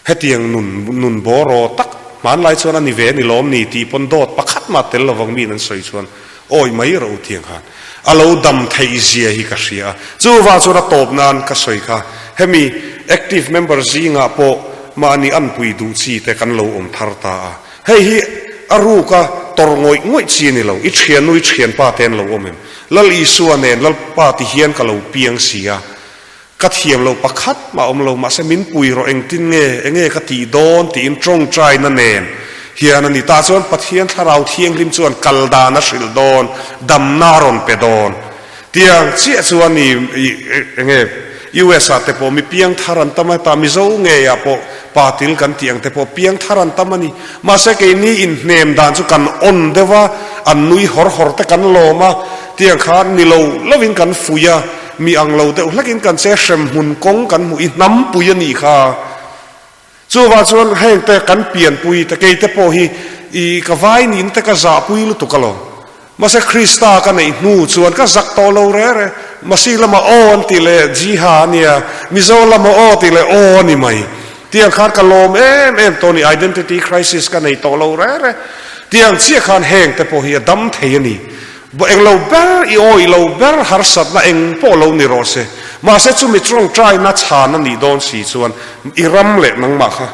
Hetiang nun nun bawraw tak hmanlai chuan a ni ve a ni lawm ni tih pawn dawt pakhat mah tel lovang miin an sawi chuan awi mai rawh u tiang khan a lo dam theih zia hi ka hria a. Chuvang chuan a tawp nan ka sawi kha hemi active member zingah pawh. Mahni anpui duh chi te kan lo awm thar ta a. Hei hi a ruka tawrh ngawih ngawih chi a ni lo. I thiannu i thianpa te an lo awm em? Lal Isua nen Lalpa ti hian ka lo piang si a. Ka thiam lo pakhat mah awm lo, mahse min pui rawh engtin nge, enge ka tih dawn tiin tawngtaina nen hian a ni. Tah chuan Pathian Thlarau Thianghlim chuan kal dan a hrilh dawn, damna a rawn pe dawn. Tiang chiah chuan i enge US ah te pawh mi piang thar an tam a, tah Mizo ngeiah pawh patil kan tih ang te pawh piang thar an tam a ni. Mahse keini inhnem dan chu kan on deuh a, an nui hawr hawr te kan lawm a, tiang khan ni lo lovin kan fuih a, Mi ang lo deuh hlekin kan che hremhmun kawng kan hmuh i hnampui a nih kha. Chuvah chuan heng te kan pianpui te kei te pawh hi i ka vai niin te ka zahpui lutuk alawm. Mahse Krista ka neih hnu chuan ka zak tawh lo re re. Masi lama aw an ti leh Jiha a nia, Mizo lama aw ti leh aw a ni mai. Tiang khan ka lawm em em tawh a ni, identity crisis ka nei tawh lo re re. Tiang chiah khan heng te pawh hi a dam thei a ni. Eng lo ber i awih lo ber harsatna eng pawh lo ni rawh se. Mahse chumi tawngtaina chhan a nih dawn si chuan i ram leh nangmah kha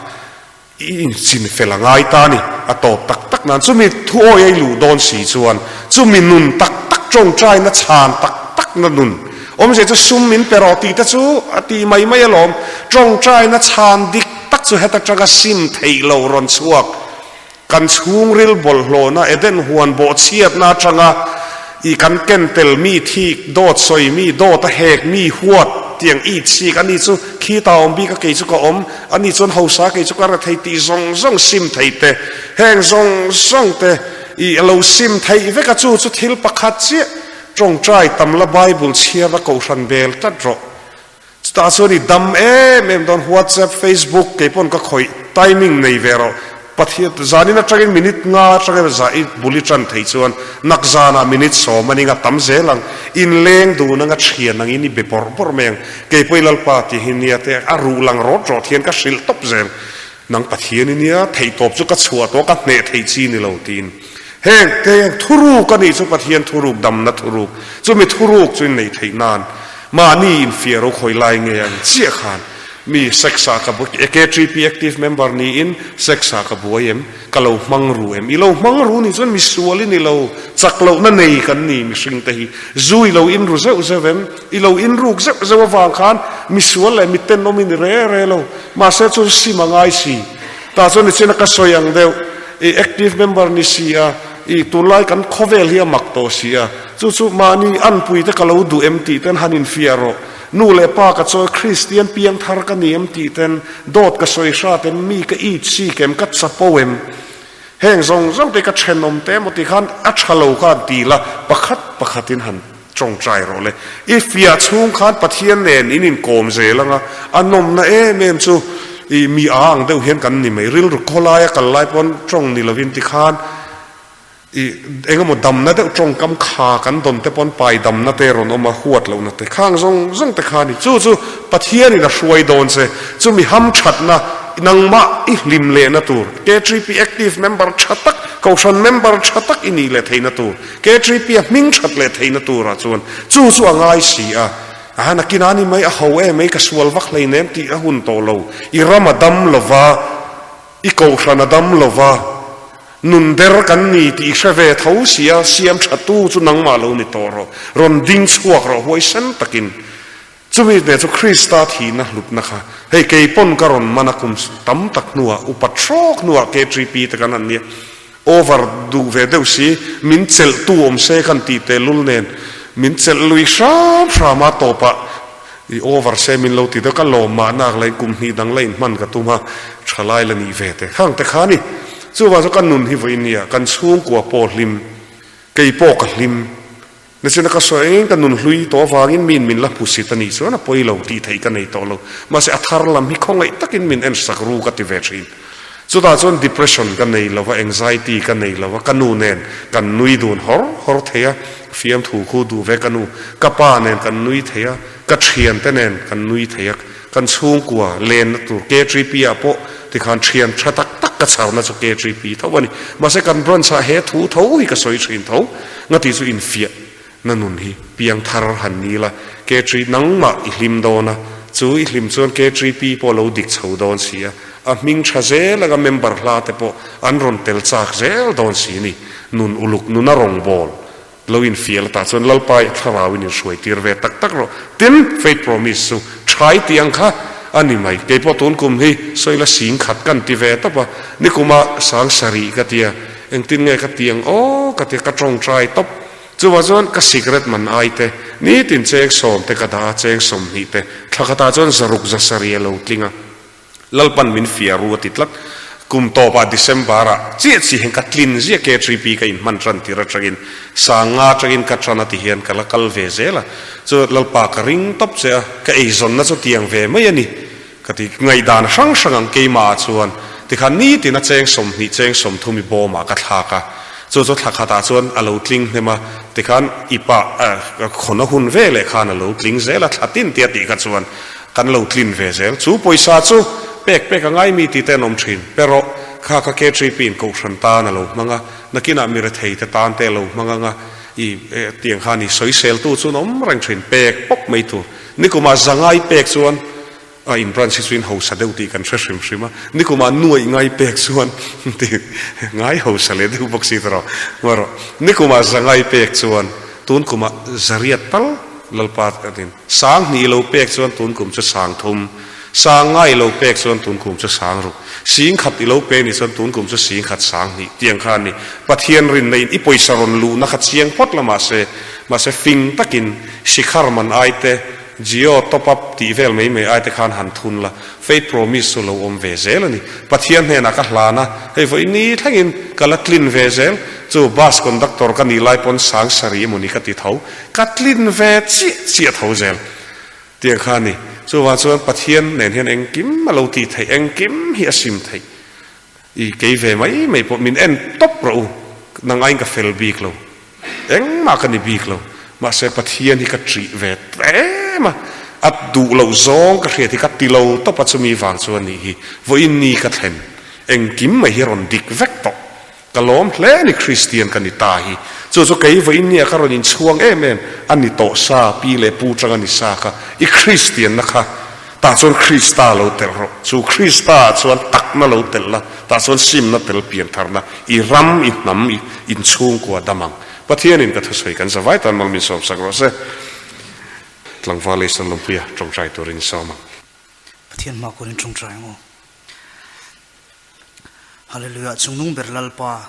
i inchin fel a ngai ta a ni. A tawp tak tak nan chumi thu awi a i luh dawn si chuan chumi nun tak tak tawngtaina chhan tak tak na nun awmzia chu sum min pe rawh tih te chu a ti mai mai alawm. Tawngtaina chhan dik tak chu heta tanga sim theih lo rawn chhuak. Kan chhungril bawlhhlawhna Eden huan bawhchhiatna atanga i kan ken tel mi thik, dawt sawi mi, dawt a hek mi, huat tiang i chik a ni chu khi ta awm bik a kei chu ka awm a ni chuan hausa kei chu ka ra thei tih zawng zawng sim thei te heng zawng zawng te i lo sim theih vek a chu chu thil pakhat chiah tawngtai tam la Bible chhiar a kohhran bel tlat rawh. Chutah chuan i dam em em dawn WhatsApp, Facebook kei pawn ka khawih timing nei ve rawh. Pathian zanin atangin minute nga atangin za i bul i tan theih chuan nak zanah minute sawm a ni nga tam zel ang. Inleng dun anga thian angin i be bawrh bawrh mai ang. Kei pawh i Lalpa tih hi nia te a ruh lang rawt rawt hian ka hrilh tawp zel. Nang Pathian i nia theihtawp chu ka chhuah tawh ka hneh theih chi ni lo tiin. Heng te thuruk a nih chu Pathian thuruk damna thuruk chumi thuruk chu in neih theih nan mahni infiah ro khawi lai nge ang chiah khan mi sex ah ka KTP active member niin sex ah ka buai em ka lo hmang ru em i lo hmang ru nih chuan misual i ni lo chak lohna nei kan ni mihring te hi zu i lo in ru zeuh zeuh em i lo in ruk zeuh zeuh avang khan misual leh mitenawm i ni re re lo mahse chu sim a ngai si tah chuan nichina ka sawi ang deuh. I active member ni si a, i tunlai kan khawvel hi a mak tawh si a, chu chu mahni anpui te ka lo duh em tih ten han infiah rawh. Nu leh pa ka chawi Kristian piang thar ka ni em tih ten dawt ka sawi hrat em, mi ka it sik em, ka chapo em. Heng zawng zawng te ka thenawm te emaw tih khan a tha lo kha an ti la, pakhat pakhatin han tawngtai rawh le. I fiah chhung khan Pathian nen in inkawm zel anga, a nawmna em em chu i mi a ang deuh hian kan ni mai. Rilru khawlaia kal lai pawn tawng ni lovin tikhan i engemaw damna deuh tawngkam kha kan dawn te pawn pai damna te rawn awm a, huat lohna te khang zawng zawng te kha a ni. Chu chu Pathianin a hruai dawn che, chumi hamthatna nangmah i hlim lehna tur, KTP active member tha tak, Kohhran member tha tak i nih leh theihna tur. KTP a hming that leh theihna turah chuan chu chu a ngai si a, a nakin a ni mai, a ho em mai, ka sual vak hleinem tih a hun tawh lo. I ram a dam lo va, i kohhran a dam lo va, nun der kan ni tih i hre ve tho si a, siam thatu chu nangmah lo ni tawh rawh, rawn ding chhuak rawh huaisen takin. Chumi hneh chu Krista thihna hlutna kha hei kei pawn ka rawn man a kum tam tak hnuah upat hrawk hnuah KTP te kan han nia over duh ve deuh si min chelh tu awm se kan tih teh lul nen min chelh lui hram hram a tawpah i over se min lo ti deuh ka lawm mahna ka la in kum hnih dang la in hman ka tum a thalai la nih ve te khang te kha a ni chuvang chu ka nun hi vawiin nia kan chhungkua pawh hlim kei pawh ka hlim Nichina ka sawi engin ka nun hlui tawh avangin miin min la hmusit a nih chuan a pawi lo tih theih ka nei tawh lo. Mahse a thar lam hi khawngaih takin min en sak ru ka ti ve thin. Chutah chuan depression ka nei lo va, anxiety ka nei lo va, ka nu nen kan nui dun hawr hawr thei a, fiamthu khu duh ve ka nu, ka pa nen kan nui thei a, ka thiante nen kan nui thei a, kan chhungkua lenna tur KTP ah pawh tikhan thian tha tak tak ka chharna chu KTP tho a ni. Mahse kan branch ah he thu tho hi ka sawi thin tho. Nga tih chu infiah na nun hi piang thar han ni la, KTP nangmah i hlim dawn a, chu i hlim chuan KTP pawh lo dik chho dawn si a. A hming tha zel anga member hla te pawh an rawn tel chak zel dawn si ni. Nun uluk nuna rawngbawl lo infial atah chuan Lalpa i thlarau in inhruai tir ve tak tak rawh. Tin, faith promise chu thai tih ang kha a ni mai. Kei pawh tun kum hi sawila sing khat kan ti ve tawp a, nikuma sang sarih ka tia, engtin nge ka ti ang aw ka tia, ka tawngtai tawp. Chuvah chuan ka sikret man ai te, nitin cheng sawm te ka dah a, cheng 20 te, thla khatah chuan zaruk zasarih a lo tling a. Lalpan min fia ru a ti tlat. Kum tawpah December ah chiah chi hian ka tlin ziah KTP ka inhman tan tir atangin sanga atangin ka tan a ti hian ka la kal ve zel a. Chu Lalpa ka ring tawp che a, ka eizawnna chu tiang ve mai a ni ka ti. Ngaihdan hrang hrang ang keimah ah chuan tikhan nitin a cheng 20 cheng 30 i bawmah ka thlak a. Chu chu thla khatah chuan a lo tling hnem a, tikhan ipa khawna hun ve leh khan a lo tling zel a, thla tin tia tih kha chuan Kan lo tlin ve zel. Chu pawisa chu pek pek a ngai mi tih te an awm thin. Pero kha kha KTP in kohhran tan a lo hmang a, nakinah mi rethei te tan te a lo hmang ang a, i tiang khan i sawiseltu chu an awm reng thin. Pek pawp mai tur. Nikumah zangai pek chuan a in branch hi chu in hausa deuh tih kan hre hrim hrim a, nikumah nuaih ngai pek chuan tih ngai hausa leh deuh bawk si tawh rawh. Nikumah zangai pek chuan tun kumah zariat tal Lalpa a tin. 2000 i lo pek chuan tun kum chu 3000, 5000 i lo pek chuan tun kum chu 6000, 10,000 i lo pe ni chuan tun kum chu 10,000 20,000 tiang kha a ni. Pathian rinna in i pawisa rawn luhna kha chiang phawt la mahse, mahse fing takin Shikhar man ai te, Jio top up tih vel mai mai ai te khan han thun la, Faith promise chu lo awm ve zel a ni. Pathian hnenah ka hlan a, hei vawi ni thlengin ka la tlin ve zel. Chu bus conductor ka nih lai pawn 7000 emawni ka ti tho. Ka tlin ve chiah chiah tho zel tiang kha a ni. Chuvang chuan Pathian nen hian engkim a lo tih theih, engkim hi a sim theih. I kei ve mai mai pawh min en tawp rawh u, nang aiin ka fel bik lo, engmah ka ni bik lo, mahse Pathian hi ka ṭih ve tlem a, a duh loh zawng ka hriat hi ka ti lo tawp a, chumi vang chuan nih hi vawiin ni ka thlen, engkim mai hi rawn dik vek tawh. Ka lawm hle a ni Kristian ka ni ta hi. Chu chu kei vawiin nia ka rawn inchhuang em em a ni tawh sa, pi leh pu tang a ni sa kha. I Kristianna kha tah chuan Krista lo telh rawh. Chu Krista ah chuan takna lo telh la, tah chuan simna tel piantharna, i ram, i hnam, i inchhungkua dam ang. Pathianin ka thusawi kan zavai tan mal min sawmsak rawh se. Tlangval Eastern Lawmpuia tawngtai turin sawm ang. Pathian hma kunin tawngtai ang aw. Hallelujah Chungnung ber Lalpa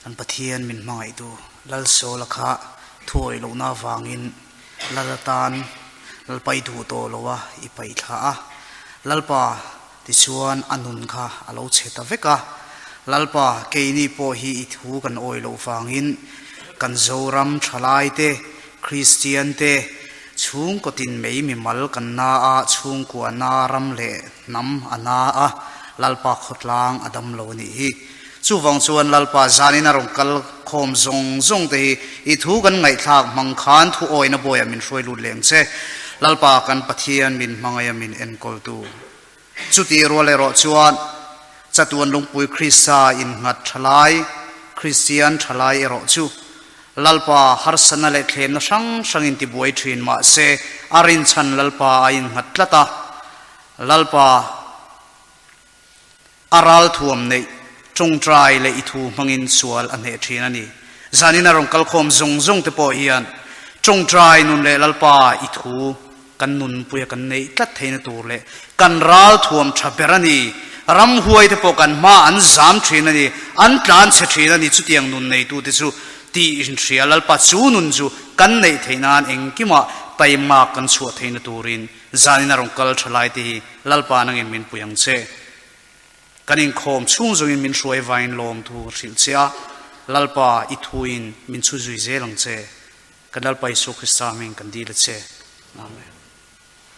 kan Pathian min hmangaihtu Lal Sawla kha thuawih lohna avangin Lal atan Lalpa i duh tawh lo a i paih thla a Lalpa tichuan a nun kha a lo chhe ta vek a Lalpa keini pawh hi i thu kan awih loh vangin kan Zoram thalai te Kristian te chhungkaw tin mai mimal kan na a chhungkua na ram leh Hnam a na a, Lalpa khawtlang a dam lo a nih hi. Chuvang chuan Lalpa zanin a rawn kal khawm zawng zawng te hi i thu kan ngaihthlak hmang khan thu awina bawiah min hruai lut leng che. Lalpa kan Pathian min hmangaih a min enkawltu. Chutih rual erawh chuan chatuan lungpui Krista innghat thalai, Kristian thalai erawh chu Lalpa harsatna leh thlemna hrang hrangin tibuai thin mahse a rinchhan Lalpa a innghat tlat a. Lalpa, a ralthuam neih tawngtai leh i thu hmangin sual a hneh thin a ni. Zanin a rawn kalkhawm zawng zawng te pawh hian tawngtai nun leh Lalpa i thu kan nunpuia kan neih tlat theihna tur leh kan ralthuam tha ber a ni. Ramhuai te pawh kan hma an zam thin a ni, an tlan chhe thin a ni. Chutiang nun neitute chu tih inhria Lalpa chu nun chu kan neih theih nan engkimah taimak kan chhuah theihna turin Zanin a rawn kal tha lai te hi Lalpa nangin min pui ang che. Kan inkhawm chhung zawngin min hruai vain lawmthu ka hrilh che a, Lalpa i thuin min chhu zui zel ang che. Kan Lalpa Isua Krista hming kan dil a che. Amen.